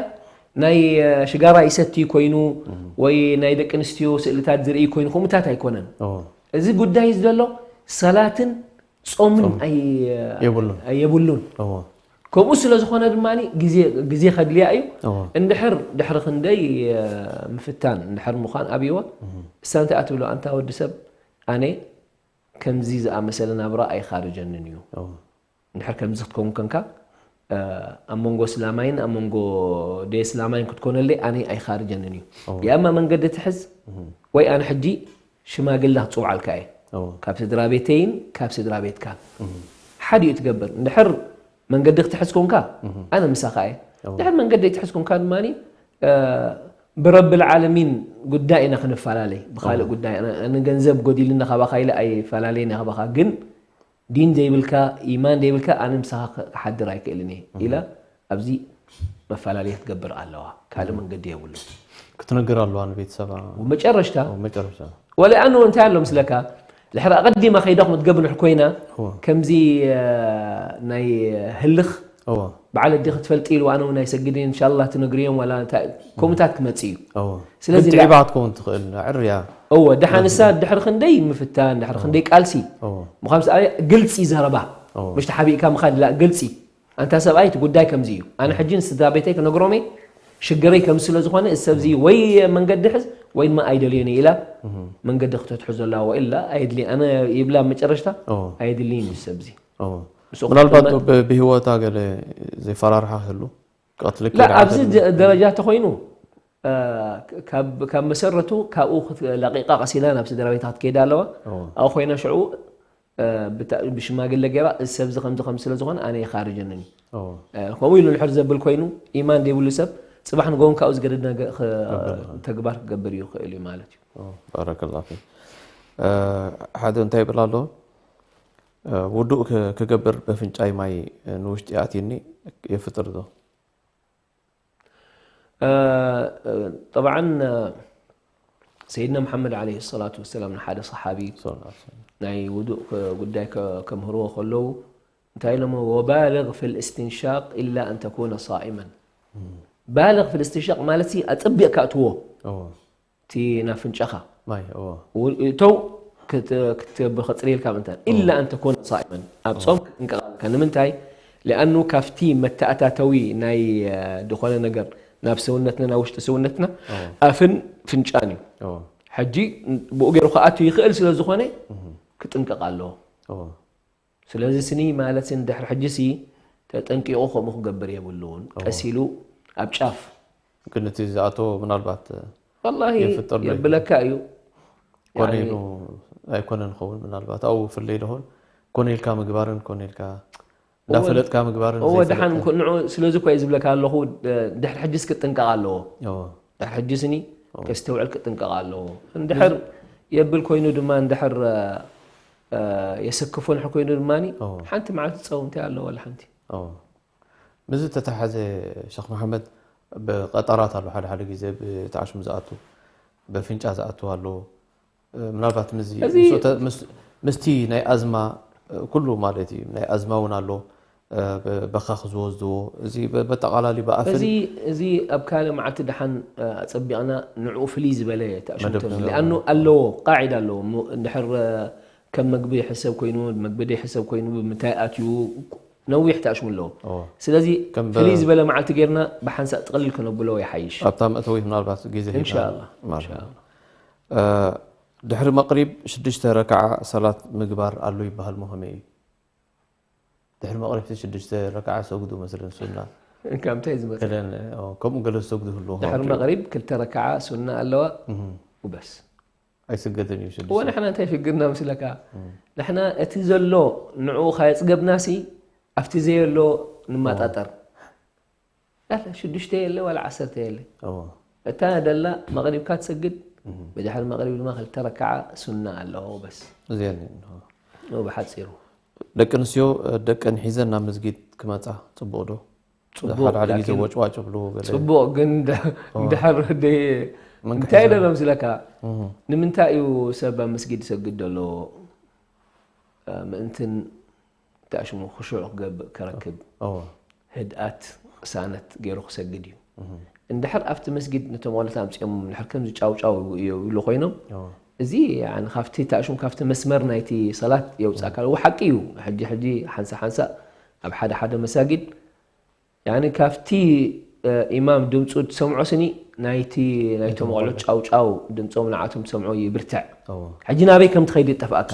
ናይ ሽጋራ ይሰቲ ኮይኑ ወይ ናይ ደቂ ኣንስትዮ ስእልታት ዝርኢ ኮይኑ ከምኡታት ኣይኮነን እዚ ጉዳይ ዘሎ ሰላትን ጾምን ኣይ- የብሉን። ኣየብሉን። እዎ ከምኡ ስለ ዝኾነ ድማ ግዜ ግዜ ከድልያ እዩ። እዎ እንድሕር ድሕሪ ክንደይ እ፣ ምፍታን እንድሕር ምዃን ኣብይዋ እሳ እንታይ ኣትብሎ ኣንታ ወዲ ሰብ ኣነ ከምዚ ዝኣመሰለ ናብራ ኣይኻርጀንን እዩ። እዎ እንድሕር ከምዚ ክትከውን ከንካ እ፣ ኣብ መንጎ እስላማይን ኣብ መንጎ ደይ እስላማይን ክትኮነለይ ኣነ ኣይኻርጀንን እዩ። ያማ መንገዲ ትሕዝ ወይ ኣነ ሕጂ ሽማግላ ክፅውዓልካ እየ እዎ ካብ ስድራ ቤተይን ካብ ስድራ ቤትካን ሓዲኡ ትገብር። እንድሕር መንገዲ ክትሕዝ ኮንካ ኣነ ምሳኻ እየ። ድሕር መንገዲ ትሕዝ ኮንካ ድማ ብረብል ዓለሚን ጉዳይ ኢና ክንፈላለይ ብካልእ ጉዳይ ኣነ- ኣነ ገንዘብ ጎዲልና ካባካ ኢለ ኣይፈላለይና ካባካ ግን ዲን ዘይብልካ ኢማን ዘይብልካ ኣነ ምሳኻ ክሓድር ኣይክእልን እየ ኢላ ኣብዚ መፈላለየ ክትገብር ኣለዋ። ካልእ መንገዲ የብሉ። ክትነግር ኣለዋ ንቤተሰባ መጨረሽታ መጨረሻ ወላ ኣኑ እንታይ ኣሎ ምስለካ ድሕሪ ኣቐዲማ ከይዳ ክትገብንሕ ኮይና እዎ ከምዚ እ፣ ናይ ህልኽ እዎ በዓል ኣዴኺ ትፈልጢ ኢልዋ ኣነ እውን ኣይሰግድን ኢንሻላ ትነግርዮም ዋላ እንታይ ከምኡታት ክመጽእ እዩ። እዎ ስለዚ ግን ላ- ጥዒባ ክትከውን ትኽእል ዕርያ እወ ደሓን እሳ ድሕሪ ክንደይ ምፍታን ድሕሪ ክንደይ ቃልሲ እዎ ምዃን ሰብኣይ ግልፂ ዘረባ እዎ ምሽ ተሓቢእካ ምኻድ ላ ግልፂ ኣንታ ሰብኣይ እቲ ጉዳይ ከምዚ እዩ ኣነ ሕጂ ንስድራ ቤተይ ክነግሮም እየ ሽግረይ ከም ስለ ዝኾነ እዚ ሰብዚ ወይ መንገዲ ሕዝ ወይ ድማ ኣይደልዮን እየ ኢላ መንገዲ ክተትሕዞ ኣለዋ ወኢላ ኣየድልየን ኣነ ይብላ ኣብ መጨረሽታ እዎ ኣየድልይን እዩ ሰብዚ እዎ ምስ ምናልባት ወቅቲ ብ- ብህይወታ ገለ ዘይፈራርሓ ክህሉ ቀትልኪ ላ ዶ ኣብዚ ኣይደልን? ደ- ደረጃ ተኮይኑ እ፣ ካብ ካብ መሰረቱ ካብኡ ክት- ለቂቃ ቀሲላ ናብ ስድራ ቤታ ክትከይዳ ኣለዋ እዎ ኣብኡ ኮይና ሽዑ እ፣ ብታ- ብሽማግለ ገይራ እዚ ሰብዚ ከምዚ ከም ስለ ዝኾነ ኣነ ይኻርጀንን እዩ እዎ እ፣ ከምኡ ኢሉ ንሕር ዘብል ኮይኑ ኢማን ዘይብሉ ሰብ ፅባሕ ንጎውን ካብኡ ዝገደድ ነገ- ኸ- ተግባር ክገብር ይኽእል እዩ ማለት እዩ። እዎ ባረከላ ፊክ እ፣ ሓደ እንታይ ይብል ኣሎ እ፣ ውዱእ ክ- ክገብር በፍንጫይ ማይ እ፣ ንውሽጢ ኣትዩኒ የፍጥር ዶ እ፣ እ፣ ጠብዓን እ፣ ሰይድና መሓመድ ዓለይሂ ሰላቱ ወሰላም ንሓደ ሰሓቢ ሰለላሁ ዐለይሂ ወሰለም። ናይ ውዱእ ከ- ጉዳይ ከ- ከምህርዎ ከለዉ እንታይ ኢሎሞ ወባልግ ፊ ልእስትንሻቅ ኢላ ኣን ተኩነ ሳኢመን ባልግ ፊ ልእስትንሻቅ ማለት ሲ ኣፀቢቕካ እትዎ እዎ እቲ ናብ ፍንጫኻ ማይ እዎ እተው ክትገብር ከፅርየልካ ምእንታን ኢላ ኣን ተኮነ ሳኢመን ኣብ ፆም ክትጥንቀቕ ኣለካ ንምንታይ ሊኣኑ ካብቲ መተኣታተዊ ናይ ዝኾነ ነገር ናብ ሰውነትና ናብ ውሽጢ ሰውነትና ኣፍን ፍንጫን እዩ እዎ ሕጂ ብኡ ገይሩ ክኣቱ ይኽእል ስለ ዝኾነ ክጥንቀቕ ኣለዎ እዎ ስለዚ ስኒ ማለት ሲ ንድሕሪ ሕጂ ሲ ተጠንቂቑ ከምኡ ክገብር የብሉን ቀሲሉ ኣብ ጫፍ ግን እቲ ዝኣተዎ ምናልባት ወላሂ የፍጥር ዶ የብለካ እዩ ኮነ ኢሉ ኣይኮነን ኸውን ምናልባት ኣብኡ ፍለይ ደሆን ኮነ ኢልካ ምግባርን ኮነ ኢልካ እንዳፈለጥካ ምግባርን እወ ዘይፈለጥካ- ደሓን ኮ- ንዑ ስለዚ እኮ እየ ዝብለካ ኣለኹ እ፣ ድሕሪ ሕጂስ ክጥንቀቕ ኣለዎ እዎ ድሕሪ ሕጂስ ኒ ከስተውዕል ክጥንቀቕ ኣለዎ እንድሕር የብል ኮይኑ ድማ እንድሕር እ፣ እ፣ የሰክፎ ንሕር ኮይኑ ድማ ኒ እዎ ሓንቲ መዓልቲ ፀው እንታይ ኣለዎ ወላ ሓንቲ እዎ ምስዚ ተተሓዘ ሸኽ መሓመድ ብቐጠራት ኣሎ ሓደ ሓደ ግዜ ብተዓሽሙ ዝኣቱ በፍንጫ ዝኣቱ ኣሎ ምናልባት ምስዚ እዚ- ምስ- ተ- ምስ- ምስቲ ናይ ኣዝማ ኩሉ ማለት እዩ ናይ ኣዝማ እውን ኣሎ ብ- በኻኽ ዝወስድዎ እዚ በ- በጠቓላሊ ብኣፍን እዚ እዚ ኣብ ካልእ መዓልቲ ደሓን እ፣ ኣጸቢቕና ንዕኡ ፍልይ ዝበለ ተኣሽምቶ መደብ ሊኣኑ ኣለዎ ቃዒዳ ኣለዎ ሙ- እንድሕር እ፣ ከም መግቢ ይሕሰብ ኮይኑ መግቢ ደይሕሰብ ኮይኑ ብምንታይ ኣትዩ ነዊሕ ተኣሽሙ ኣለዎ ኦ፣ ስለዚ ከም በ- ፍልይ ዝበለ መዓልቲ ጌርና ብሓንሳእ ጥቕልል ከነብሎ ይሓይሽ ኣብታ መእተዊት ምናልባት ግዜ ሂብና እንሻላ ማለት እዩ። እ፣ ድሕሪ መቕሪብ ሽዱሽተ ረክዓ ሰላት ምግባር ኣሎ ይበሃል ሞ ከመይ እዩ? ድሕሪ መቕሪብ ሽዱሽተ ረክዓ ሰግዱ መስለን ሱና እንካ እንታይ ዝመፅእ ገለን ኦ፣ ከምኡ ገለ ዝሰግዱ ህልዎ ድሕሪ መቕሪብ ክልተ ረክዓ ሱና ኣለዋ ውበስ ኣይስገድን እዩ እወ ሽዱሽተ ንሕና እንታይ ሽግርና ምስለካ ንሕና እቲ ዘሎ ንዕኡ ካየፅገብናሲ ኣብቲ ዘየሎ ንማጣጠር ኣላ ሽዱሽተ የለ ዋላ ዓሰርተ የለ ኦ፣ እታ ደላ መቕሪብካ ትሰግድ ብድሕሪ መቕሪብ ድማ ክልተ ረክዓ ሱና ኣለዎ በስ እዚኣ እኒኦ። ኦ ብሓፂሩ ደቂ ኣንስትዮ ደቀን ሒዘን ናብ መስጊድ ክመፃ ፅቡቕ ዶ? ፅቡቕ ሓደ ሓደ ግዜ ላኪን ወጭዋጭ ብሉ ገለ ፅቡቕ ግን እንደ- እንድሕር ደ- መንቀሳቐሲ እንታይ ደሎም ስለካ እህ፣ ንምንታይ እዩ ሰብ ኣብ መስጊድ ይሰግድ ዘሎ ምእንትን ተኣሽሙ ክሹዕ ክገብእ ከረክብ ኦ፣ ህድኣት ቅሳነት ገይሩ ክሰግድ እዩ እንድሕር ኣብቲ መስጊድ ነቶም ዋለት ኣምፅኦም እንድሕር ከምዚ ጫውጫው ይብሉ ኮይኖም ኦ፣ እዚ ያኒ ካብቲ ታሽም ካብቲ መስመር ናይቲ ሰላት የውጻካ። ወሓቂ እዩ። ሕጂ ሕጂ ሓንሳ ሓንሳ ኣብ ሓደ ሓደ መሳጊድ ያኒ ካብቲ ኢማም ድምፁ ትሰምዖ ስኒ ናይቲ ናይቶም ቆልዑ ጫው ጫው ድምፆም ንዓቶም ትሰምዖ ይብርትዕ። ሕጂ ናበይ ከም ትኸይድ ይጠፍኣካ።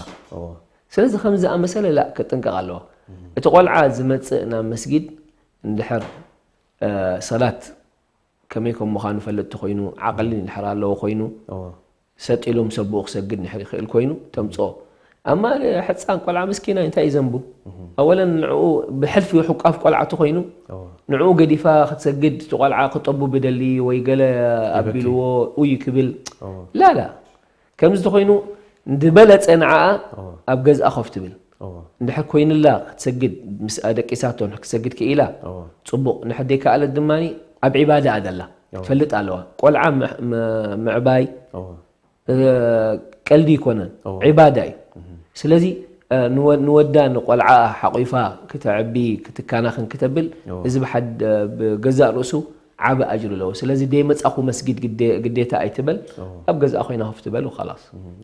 ስለዚ ከምዚ ዝኣመሰለ ላ ክጥንቀቕ ኣለዎ። እቲ ቆልዓ ዝመፅእ ናብ መስጊድ እንድሕር ሰላት ከመይ ከም ምዃኑ ፈልጥ ተኾይኑ ዓቕሊ እንድሕር ኣለዎ ኮይኑ ሰጥ ኢሉ ምስ ኣቦኡ ክሰግድ እንድሕር ይኽእል ኮይኑ ተምፅኦ። ኣማ ሕፃን ቆልዓ ምስኪናይ እንታይ እዩ ዘንቡ? ኣወለን ንዕኡ ብሕልፊ ሕቋፍ ቆልዓ ተኾይኑ ንዕኡ ገዲፋ ክትሰግድ እቲ ቆልዓ ክጠቡ ብደሊ ወይ ገለ ኣቢልዎ ውይ ክብል ላላ ከምዚ ተኾይኑ ዝበለፀ ንዓኣ ኣብ ገዝኣ ኮፍ ትብል። እንድሕር ኮይንላ ክትሰግድ ምስ ኣደቂሳቶ ክትሰግድ ክኢላ ፅቡቕ፣ ንሕደይ ከኣለት ድማ ኣብ ዒባዳ ኣደላ ትፈልጥ ኣለዋ። ቆልዓ ምዕባይ ቀልዲ ይኮነን፣ ዒባዳ እዩ። ስለዚ ንወዳ ንቆልዓ ሓቂፋ ክተዕቢ ክትካናኽን ክተብል እዚ ብሓድ ብገዛእ ርእሱ ዓቢ ኣጅሪ ኣለዎ። ስለዚ ደይ መጻኹ መስጊድ ግዴታ ኣይትበል፣ ኣብ ገዛኣ ኮይና ኮፍ ትበል ወኸላስ።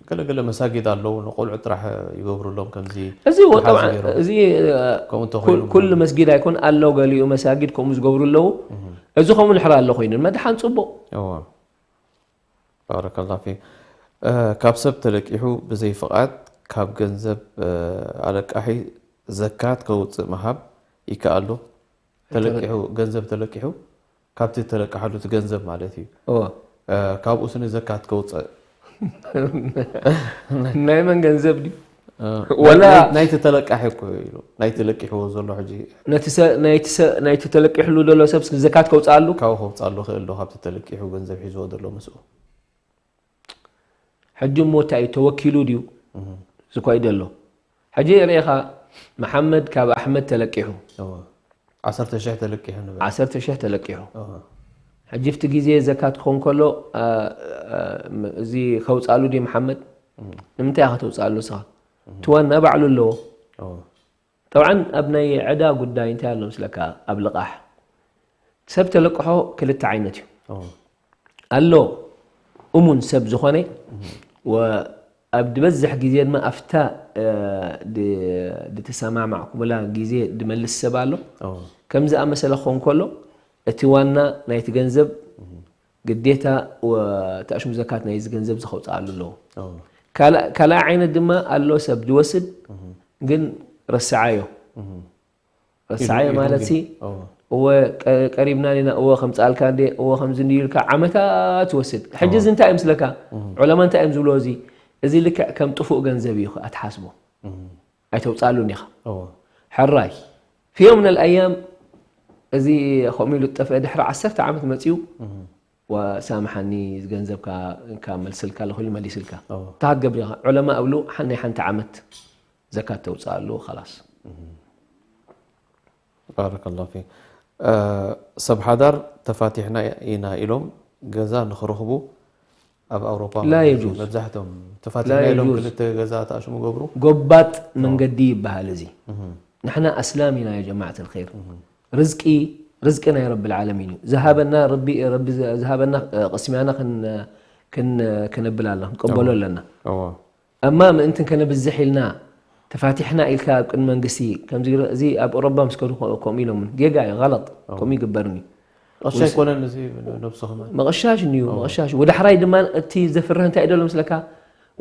ገለ ገለ መሳጊድ ኣለዉ ንቆልዑ ጥራሕ ይገብሩሎም ከምዚ እዚ እዚ ኩሉ መስጊድ ኣይኮን ኣሎ፣ ገሊኡ መሳጊድ ከምኡ ዝገብሩ ኣለዉ። እዚ ከምኡ ንሕራ ኣሎ ኮይኑ መድሓን ጽቡቕ። ባረከላ ፊክ። ካብ ሰብ ተለቂሑ ብዘይ ፍቓድ ካብ ገንዘብ ኣለቃሒ ዘካት ከውፅእ ምሃብ ይከኣል ዶ? ተለቂሑ ገንዘብ ተለቂሑ ካብቲ ተለቀሓሉ እቲ ገንዘብ ማለት እዩ። እወ። ካብኡ ስኒ ዘካት ከውፅእ ናይ መን ገንዘብ ድዩ? ወላ ናይቲ ተለቃሒ እኮ ኢሉ ናይቲ ለቂሕዎ ዘሎ ሕጂ ናይቲ ተለቂሕሉ ዘሎ ሰብ ዘካት ከውፅኣሉ ካብኡ ከውፅኣሉ ክእል ዶ ካብቲ ተለቂሑ ገንዘብ ሒዝዎ ዘሎ ምስኡ? ሕጂ እሞ እንታይ እዩ ተወኪሉ ድዩ ዝኳይ ደሎ? ሕጂ ርኢኻ መሓመድ ካብ ኣሕመድ ተለቂሑ ዓሰርተ ሽሕ ተለቂሑ ንበል። ዓሰርተ ሽሕ ተለቂሑ። ሕጂ ፍቲ ግዜ ዘካት ክኸውን ከሎ እዚ ከውፅኣሉ ድዩ መሓመድ? ንምንታይ ኢኻ ተውፅኣሉ ንስኻ? እቲ ዋና ባዕሉ ኣለዎ። ጠብዓን ኣብ ናይ ዕዳ ጉዳይ እንታይ ኣሎ ምስለካ ኣብ ልቓሕ ሰብ ተለቅሖ ክልተ ዓይነት እዩ ኣሎ እሙን ሰብ ዝኾነ ኣብ ዝበዝሕ ግዜ ድማ ኣብታ ድተሰማማዕኩምላ ግዜ ድመልስ ሰብ ኣሎ ከም ዝኣመሰለ ክኾን ከሎ እቲ ዋና ናይቲ ገንዘብ ግዴታ ተኣሽሙ ዘካት ናይዚ ገንዘብ ዝኸውፅኣሉ ኣለዎ ካልኣይ ዓይነት ድማ ኣሎ ሰብ ድወስድ ግን ረስዓዮ ረስዓዮ ማለት ሲ እወ ቀሪብና ዲና እወ ከምፅኣልካ እንዴ እወ ከምዚ እንድዩ ኢልካ ዓመታት ትወስድ ሕጂ እዚ እንታይ እዩ ምስለካ ዑለማ እንታይ እዮም ዝብልዎ እዚ እዚ ልክዕ ከም ጥፉእ ገንዘብ እዩ ኣትሓስቦ ኣይተውፅኣሉን ኢኻ ሕራይ في يوم من الأيام እዚ ከምኡ ኢሉ ዝጠፍአ ድሕሪ ዓሰርተ ዓመት መፅኡ ወሳምሓኒ ገንዘብካ ካብ መልስልካ ኣለኹ ኢሉ መሊስልካ እንታይ ክትገብር ኢኻ ዑለማ እብሉ ናይ ሓንቲ ዓመት ዘካት ተውፅኣሉ ኸላስ ባረከላሁ ፊክ ሰብ ሓዳር ተፋቲሕና ኢና ኢሎም ገዛ ንኽረኽቡ ኣብ ኣውሮፓ ላ የጁዝ። መብዛሕቶም ተፋቲሕና ኢሎም ክልተ ገዛ ተኣሽሙ ገብሩ ጎባጥ መንገዲ ይበሃል እዚ ንሕና ኣስላም ኢና ያ ጀማዓት ልኸይር ርዝቂ ርዝቂ ናይ ረቢ ልዓለሚን እዩ ዝሃበና ረቢ ረቢ ዝሃበና ቅስሚያና ክነብል ኣለና ክንቀበሎ ኣለና ኣማ ምእንትን ከነብዝሕ ኢልና ተፋቲሕና ኢልካ ኣብ ቅድሚ መንግስቲ ከምዚ እዚ ኣብ ኦሮባ ምስ ከዱ ከምኡ ኢሎምን ጌጋ እዩ غلط ከምኡ ይግበርን እዩ ቅርሺ ኣይኮነን እዚ ነብሱ ከማን መቐሻሽ እንዩ መቐሻሽ ወዳሕራይ ድማ እቲ ዘፍርህ እንታይ ደሎ ምስለካ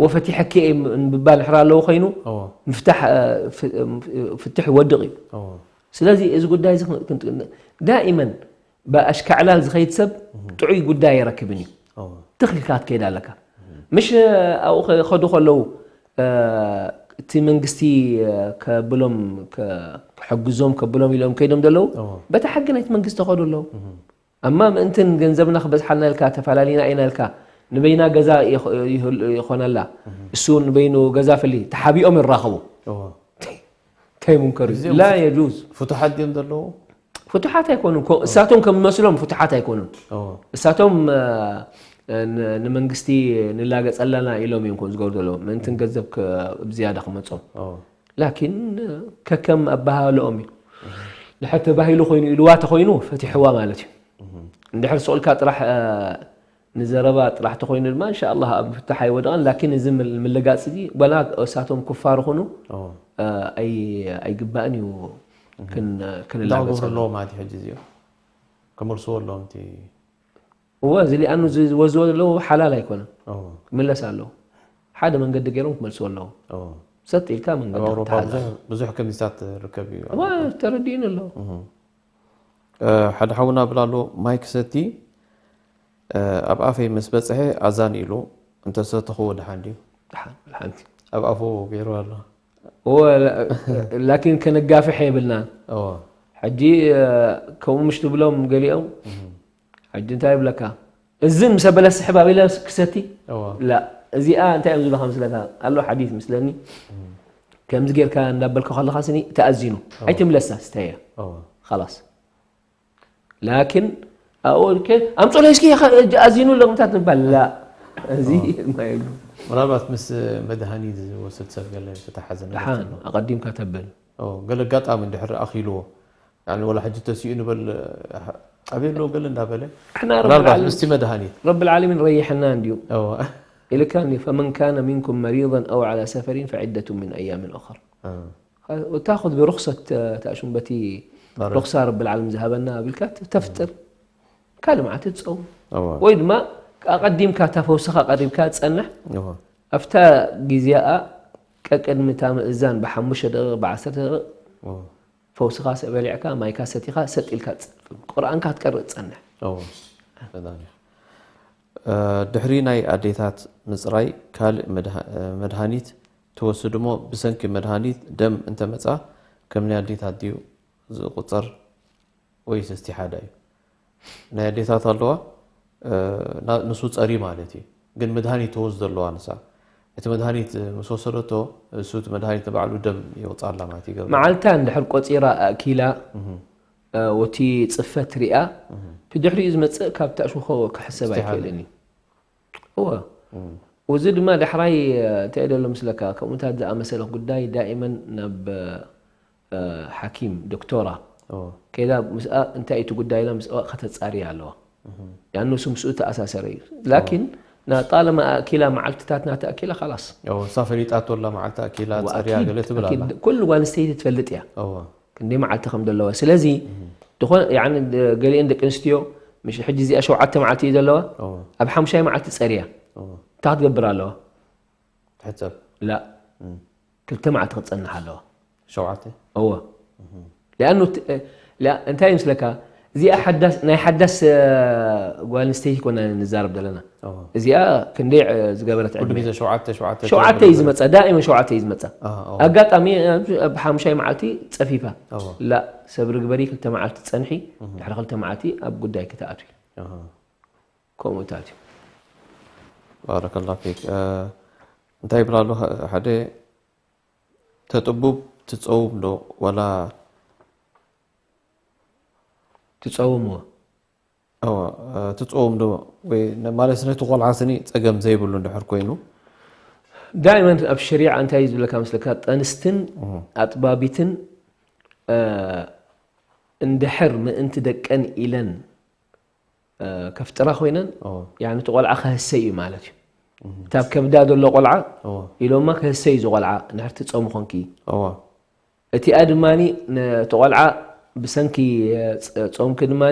ወፈቲሐኪ ምባል ሕራ ኣለዎ ኮይኑ ምፍታሕ ፍትሕ ይወድቕ እዩ ስለዚ እዚ ጉዳይ ዳኢመን ብኣሽካዕላል ዝኸይድ ሰብ ጥዑይ ጉዳይ ኣይረክብን እዩ ትኽልካ ትከይድ ኣለካ ምሽ ኣብኡ ከዱ ከለዉ እቲ መንግስቲ ከብሎም ክሕግዞም ከብሎም ኢሎም ከይዶም ዘለዉ በታ ሕጊ ናይቲ መንግስቲ ከዱ ኣለዉ ኣማ ምእንትን ገንዘብና ክበዝሓልና ኢልካ ተፈላለና ኢና ኢልካ ንበይና ገዛ ይኾነላ እሱ ንበይኑ ገዛ ፍሊ ተሓቢኦም ይራኸቡ እንታይ ሙንከር ላ የጁዝ ፍቱሓት ድዮም ዘለዉ ፍቱሓት ኣይኮኑን እሳቶም ከም መስሎም ፍቱሓት ኣይኮኑን እሳቶም ንመንግስቲ ንላገፅ ኣለና ኢሎም እዮም ከም ዝገብሩ ዘለዉ ምእንትን ገንዘብ ብዝያዳ ክመፆም ላኪን ከከም ኣባሃለኦም እዩ ድሕር ተባሂሉ ኮይኑ ኢልዋ ተኮይኑ ፈቲሕዋ ማለት እዩ እንድሕር ስቕ ኢልካ ጥራሕ ንዘረባ ጥራሕ ተኾይኑ ድማ እንሻ ኣላህ ኣብ ፍታሕ ኣይወድቐን። ላኪን እዚ ምል- ምልጋፅ እዚ ዋላ እሳቶም ኩፋር ኹኑ ኦ እ፣ ኣይ- ኣይግባእን እዩ ክን- እንታይ ክገብሩ ክንላገፅ ኣለዎ ማለት እዩ ሕጂ እዚኦም ክመልስዎ ኣለዎም እቲ እወ እዚ ሊኣኑ እዚ ዝወዝዎ ዘለዉ ሓላል ኣይኮነን ኦ ክምለስ ኣለዎ ሓደ መንገዲ ገይሮም ክመልስዎ ኣለዎ ኦ ሰጥ ኢልካ መንገዲ ኣብ ኣውሮፓ ክትሓዝ ብዙሕ ብዙሕ ከምዚታት ርክብ እዩ እወ ተረዲእኒ ኣለዎ እ፣ ሓደ ሓውና ብላ ኣሎ ማይ ክሰቲ እ፣ ኣብ ኣፈይ ምስ በፅሐ ኣዛን ኢሉ እንተሰተኽዎ ድሓን ድዩ ደሓን ሓንቲ ኣብ ኣፉ ገይሩ ኣሎ እወ ላኪን ከነጋፍሕ የብልናን እዎ ሕጂ እ፣ ከምኡ ምሽ ትብሎም ገሊኦም ሕጂ እንታይ ይብለካ እዚ ምስ ኣበለ ስሕብ ኣቢለ ክሰቲ እዎ ላ እዚኣ እንታይ እዮም ዝብለካ ምስለካ ኣሎ ሓዲት ምስለኒ ከምዚ ጌርካ እንዳበልካ ከለካ ስኒ ተኣዚኑ ኣይትምለሳ ስተያ እዎ خلاص ላኪን ኣብኡ ኣምፅኦ እስኪ ኣዚኑ ኣለኹምታት ንባል ላ እዚ ማይሉ ምናልባት ምስ መድሃኒ ዝወስድ ሰብ ገለ ዝተሓዘ ነገር ደሓን ተሎ ኣቐዲምካ ተብል ኦ፣ ገለ ኣጋጣሚ እንድሕር ኣኺልዎ يعني ወላ ሕጂ ተሲኡ ንበል ኣበይ ኣለዎ ገለ እንዳበለ ንሕና ረብ ምናልባት العالمين- ምስቲ መድሃኒት ረብ العالمين ረይሕና እንድዩ እዎ ኢልካኒ فمن كان منكم مريضا أو على سفر فعدة من أيام أخر እ፣ وتأخذ برخصة تأشم بتي بارك. رخصة رب العالمين ذهبنا بالكات تفطر ካልእ መዓልቲ ትፀውም እዎ ወይ ድማ ኣቐዲምካ እታ ፈውስኻ ቀሪብካ ትፀንሕ እዎ ኣብታ ግዜኣ ቀቅድሚ እታ ምእዛን ብሓሙሽተ ደቂቕ ብዓሰርተ ደቂቕ እዎ ፈውስኻ ሰ- በሊዕካ ማይካ ሰቲኻ ሰጥ ኢልካ ትፀ- ቁርኣንካ ክትቀርእ ትፀንሕ እዎ በጣም እዩ። እ፣ ድሕሪ ናይ ኣዴታት ምፅራይ ካልእ መድሃ- እ፣ መድሃኒት ትወስድ እሞ ብሰንኪ መድሃኒት ደም እንተመፃ ከም ናይ ኣዴታት ድዩ ዝቁፀር ወይስ እስቲ ሓደ እዩ ናይ ኣዴታት ኣለዋ እ፣ ና- ንሱ ፀሪ ማለት እዩ ግን መድሃኒት ትወስድ ኣለዋ ንሳ እቲ መድሃኒት ምስ ወሰደቶ እሱ እቲ መድሃኒት ንባዕሉ ደም የውፃላ ማለት ይገብር መዓልታ እንድሕር ቆፂራ ኣእኪላ እ፣ ወቲ ፅፈት ሪኣ ብድሕሪኡ ዝመፅእ ካብ ታእሽምኮ ክሕሰብ እስቲ ሓደ። ኣይክእልን እዩ እወ እዚ ድማ ዳሕራይ እንታይ ደሎ ምስለካ ከምኡታት ዝኣመሰለ ጉዳይ ዳኢመን ናብ እ፣ ሓኪም ዶክቶራ እዎ ከይዳ ምስኣ እንታይ እቲ ጉዳይ ኢላ ምስኣ ከተፃርያ ኣለዋ ያኑ እሱ ምስኡ ተኣሳሰረ እዩ ላኪን ናጣለማ ኣኪላ መዓልትታት ናተኣኪላ ካላስ እዎ እሳ ፈሊጣቶ ኣላ መዓልቲ ኣኪላ እዋ፣ ፀርያ ኣኪድ- ገለ ትብል ኣላ ኣኪድ- ኩሉ ጓል ኣንስተይቲ ትፈልጥ እያ እዎ ክንደይ መዓልቲ ከም ዘለዋ ስለዚ ዝኾነ ያኒ ገሊአን ደቂ ኣንስትዮ ምሽ ሕጂ እዚኣ ሸውዓተ መዓልቲ እዩ ዘለዋ እዎ ኣብ ሓሙሻይ መዓልቲ ፀርያ እዎ እንታይ ክትገብር ኣለዋ ትሕፀብ ላ ክልተ መዓልቲ ክትፀንሕ ኣለዋ ሸውዓተ እዎ ሊኣኑ ት- ላ- እንታይ ምስለካ እዚኣ ሓዳስ ናይ ሓዳስ እ፣ ጓል ኣንስተይቲ ኮና ንዛረብ ዘለና እዎ እዚኣ ክንደይ እ፣ ዝገበረት ኩሉ ዕድመ ግዜ ሸውዓተ ሸውዓተ ሸውዓተ እዩ ዝመፃ ዳኢመን ሸውዓተ እዩ ዝመፃ አ፣ እዎ ኣጋጣሚ ኣብ ሓሙሻይ መዓልቲ ፀፊፋ እዎ ላ ሰብሪ ግበሪ ክልተ መዓልቲ ፀንሒ ድሕሪ ክልተ መዓልቲ ኣብ ጉዳይ ክትኣትዊ እዎ ከምኡ ታትዩ ባረከላ ፊክ እ፣ እንታይ ይብል ኣሎ ሓደ ተጥቡብ ትፀውም ዶ ወላ ትፀውምዎ እዎ እ፣ ትፀውም ዶ ወይ ነ- ማለት ነቲ ቆልዓ ስኒ ፀገም ዘይብሉ እንድሕር ኮይኑ ዳይመን ኣብ ሸሪዓ እንታይ እዩ ዝብለካ መስለካ ጠንስትን ኣጥባቢትን እ፣ እንድሕር ምእንቲ ደቀን ኢለን እ፣ ከፍጥራ ኮይነን እዎ ያኒ እቲ ቆልዓ ከህሰይ እዩ ማለት እዩ እታ ኣብ ከብዳ ዘሎ ቆልዓ እዎ ኢሎማ ከህሰይ እዩ ዝቆልዓ እንድሕር ትፀሙ ኮንኪ እዎ እቲኣ ድማ ነቲ ቆልዓ ብሰንኪ እ፣ ፅ- ፆምኪ ድማ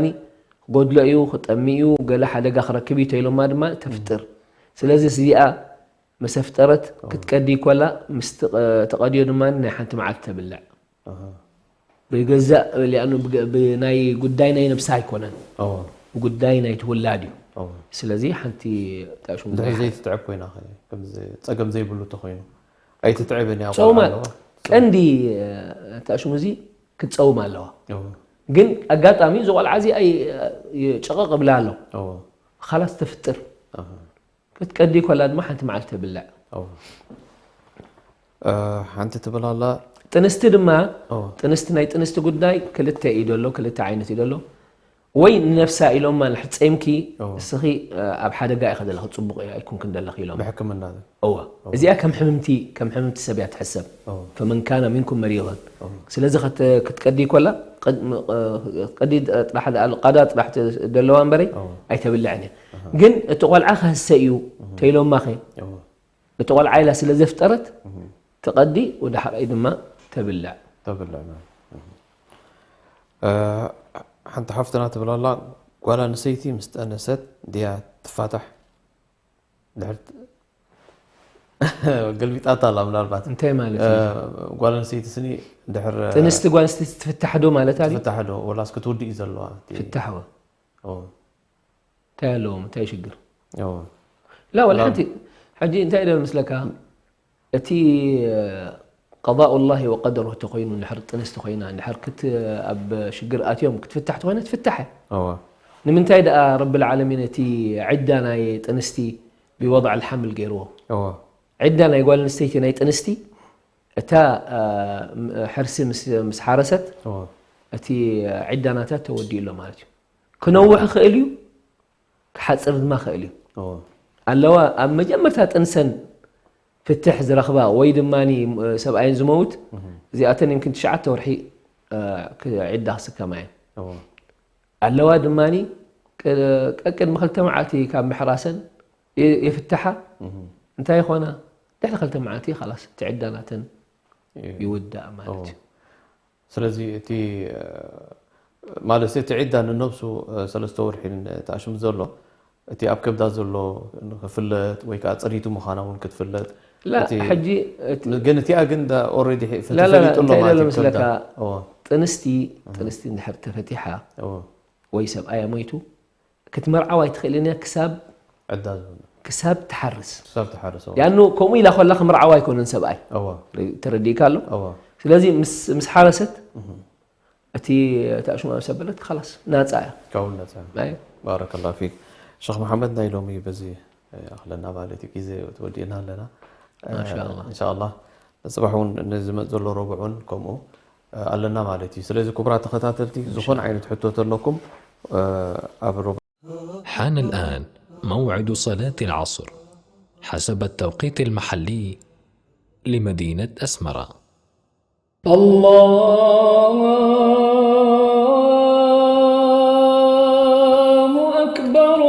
ክጎድሎ እዩ ክጠሚ እዩ ገለ ሓደጋ ክረክብ እዩ ተኢሎማ ድማ ተፍጥር ስለዚ እዚኣ መሰፍጠረት ክትቀዲ ኮላ ምስ ትቐ- ተቐድዮ ድማ ናይ ሓንቲ መዓልቲ ተብልዕ ኣሃ ብገዛእ ሊኣኑ ብገ- ብናይ ጉዳይ ናይ ነብሳ ኣይኮነን እዎ ጉዳይ ናይ ትውላድ እዩ እዎ ስለዚ ሓንቲ ታሽሙ ድሕሪ ዘይትጥዕብ ኮይና ኸ ከምዚ ፀገም ዘይብሉ ተኮይኑ ኣይትጥዕብን እያ ጾማ ቆልዓ ኣለዋ ቀንዲ ታሽሙ እዚ ክትፀውም ኣለዋ እዎ ግን ኣጋጣሚ እዚ ቆልዓ እዚ ኣይ ጨቐቕ ብላ ኣሎ እዎ ካላስ ትፍጥር ኣሃ ክትቀዲ ኮላ ድማ ሓንቲ መዓልቲ ተብልዕ እዎ እ፣ ሓንቲ ትብል ኣላ ጥንስቲ ድማ እዎ ጥንስቲ ናይ ጥንስቲ ጉዳይ ክልተ እዩ ደሎ ክልተ ዓይነት እዩ ደሎ ወይ ንነፍሳ ኢሎማ ንሕፀምኪ እዎ እስኺ እ፣ ኣብ ሓደጋ ኢኻ ዘለኺ ፅቡቅ ኣይኮንክን ዘለኺ ኢሎም ብሕክምና እወ እዚኣ ከም ሕምምቲ ከም ሕምምቲ ሰብ እያ ትሕሰብ እዎ ፈመን ካነ ሚንኩም መሪضን ስለዚ ከት- ክትቀዲ ኮላ ቅድሚ ቀዲድ ጥራሕ ደኣ ቀዳ ጥራሕ ደለዋ እምበረይ ኣይተብልዕን እያ። ግን እቲ ቆልዓ ከህሰ እዩ ተይሎማኸ እቲ ቆልዓ ኢላ ስለ ዘፍጠረት ትቐዲ ወደ ሓራይ ድማ ተብልዕ። ተብልዕ። ሓንቲ ሓፍትና ትብል ኣላ፣ ጓል ኣንስተይቲ ምስ ጠነሰት ድያ ትፋታሕ? ድሕር ገልቢጣታ ኣላ ምናልባት። እንታይ ማለት እዩ? ጓል ኣንስተይቲ ስኒ ድሕር ጥንስቲ ጓል ኣንስተይቲ ትፍታሕ ዶ ማለት እዩ? ትፍታሕ ዶ ወላስ ክትውድእ እዩ ዘለዋ? ፍታሕዋ ኦ፣ እንታይ ኣለዎም? እንታይ ሽግር? ኦ። ላ ወላ ሓንቲ ሕጂ እንታይ ኢለ ምስለካ እቲ ቀضاء الله وقدره ተኮይኑ እንድሕር ጥንስቲ ኮይና እንድሕር ክት ኣብ ሽግር ኣትዮም ክትፍታሕ ተኮይና ትፍታሕ እያ። እወ። ንምንታይ ደኣ ረብል ዓለሚን እቲ ዕዳ ናይ ጥንስቲ ብወضع الحمل ገይርዎ? እወ። ዕዳ ናይ ጓል ኣንስተይቲ ናይ ጥንስቲ እታ ሕርሲ ምስ ሓረሰት እወ። እቲ ዕዳ ናታ ተወዲኡ ኣሎ ማለት እዩ። ክነውሕ ይኽእል እዩ፣ ክሓፅር ድማ ይኽእል እዩ። እወ። ኣለዋ ኣብ መጀመርታ ጥንሰን ፍትሕ ዝረኽባ ወይ ድማ ሰብኣየን ዝመውት እዚኣተን ይምክን ትሽዓተ ወርሒ ዕዳ ክስከማ እየን። እወ። ኣለዋ ድማ ቀቅድሚ ክልተ መዓልቲ ካብ ምሕራሰን የፍትሓ እንታይ ይኾና ድሕሪ ክልተ መዓልቲ ላስ እቲ ዕዳ ናተን ይውዳእ ማለት እዩ። ስለዚ እቲ ማለት እቲ ዕዳ ንነብሱ ሰለስተ ወርሒ ተኣሽሙ ዘሎ እቲ ኣብ ከብዳ ዘሎ ክፍለጥ ወይ ከዓ ፅሪቱ ምዃና እውን ክትፍለጥ ላ ሕጂ ግን እቲኣ ግን ኦልሬዲ ተፈሊጡ ኣሎ ማለት እዩ ምስለካ ከብዳ። እዎ፣ ጥንስቲ ጥንስቲ እንድሕር ተፈቲሓ እዎ። ወይ ሰብኣያ ሞይቱ ክትመርዓው ኣይትኽእልን እያ ክሳብ ዕዳ ዝብሉ ክሳብ ትሓርስ ክሳብ ትሓርስ። እዎ፣ ያኑ ከምኡ ኢላ ኮላ ክምርዓው ኣይኮነን ሰብኣይ እዎ፣ ተረዲእካ ኣሎ እዎ። ስለዚ ምስ ምስ ሓረሰት እቲ ተኣሽሙ ኣብ ሰበለት ላስ ናፃ እያ ካብኡ ነፃ። ኣይ ባረከላ ፊክ ሸኽ መሓመድ፣ ናይ ሎሚ በዚ ኣኽለና ማለት እዩ። ግዜ ተወዲእና ኣለና። ማሻኣላህ። እንሻኣላህ። ጽባሕ እውን ንዝመጽእ ዘሎ ረቡዕ እውን ከምኡ ኣለና ማለት እዩ። ስለዚ ክቡራት ተኸታተልቲ ዝኾነ ዓይነት ሕቶ ተለኩም ኣብ ረቡዕ حان الآن موعد صلاة العصر حسب التوقيت المحلي لمدينة أسمرة. الله أكبر،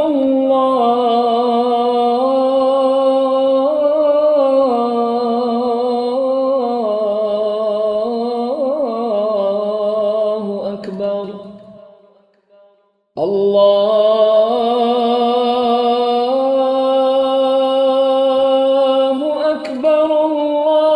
الله أكبر، الله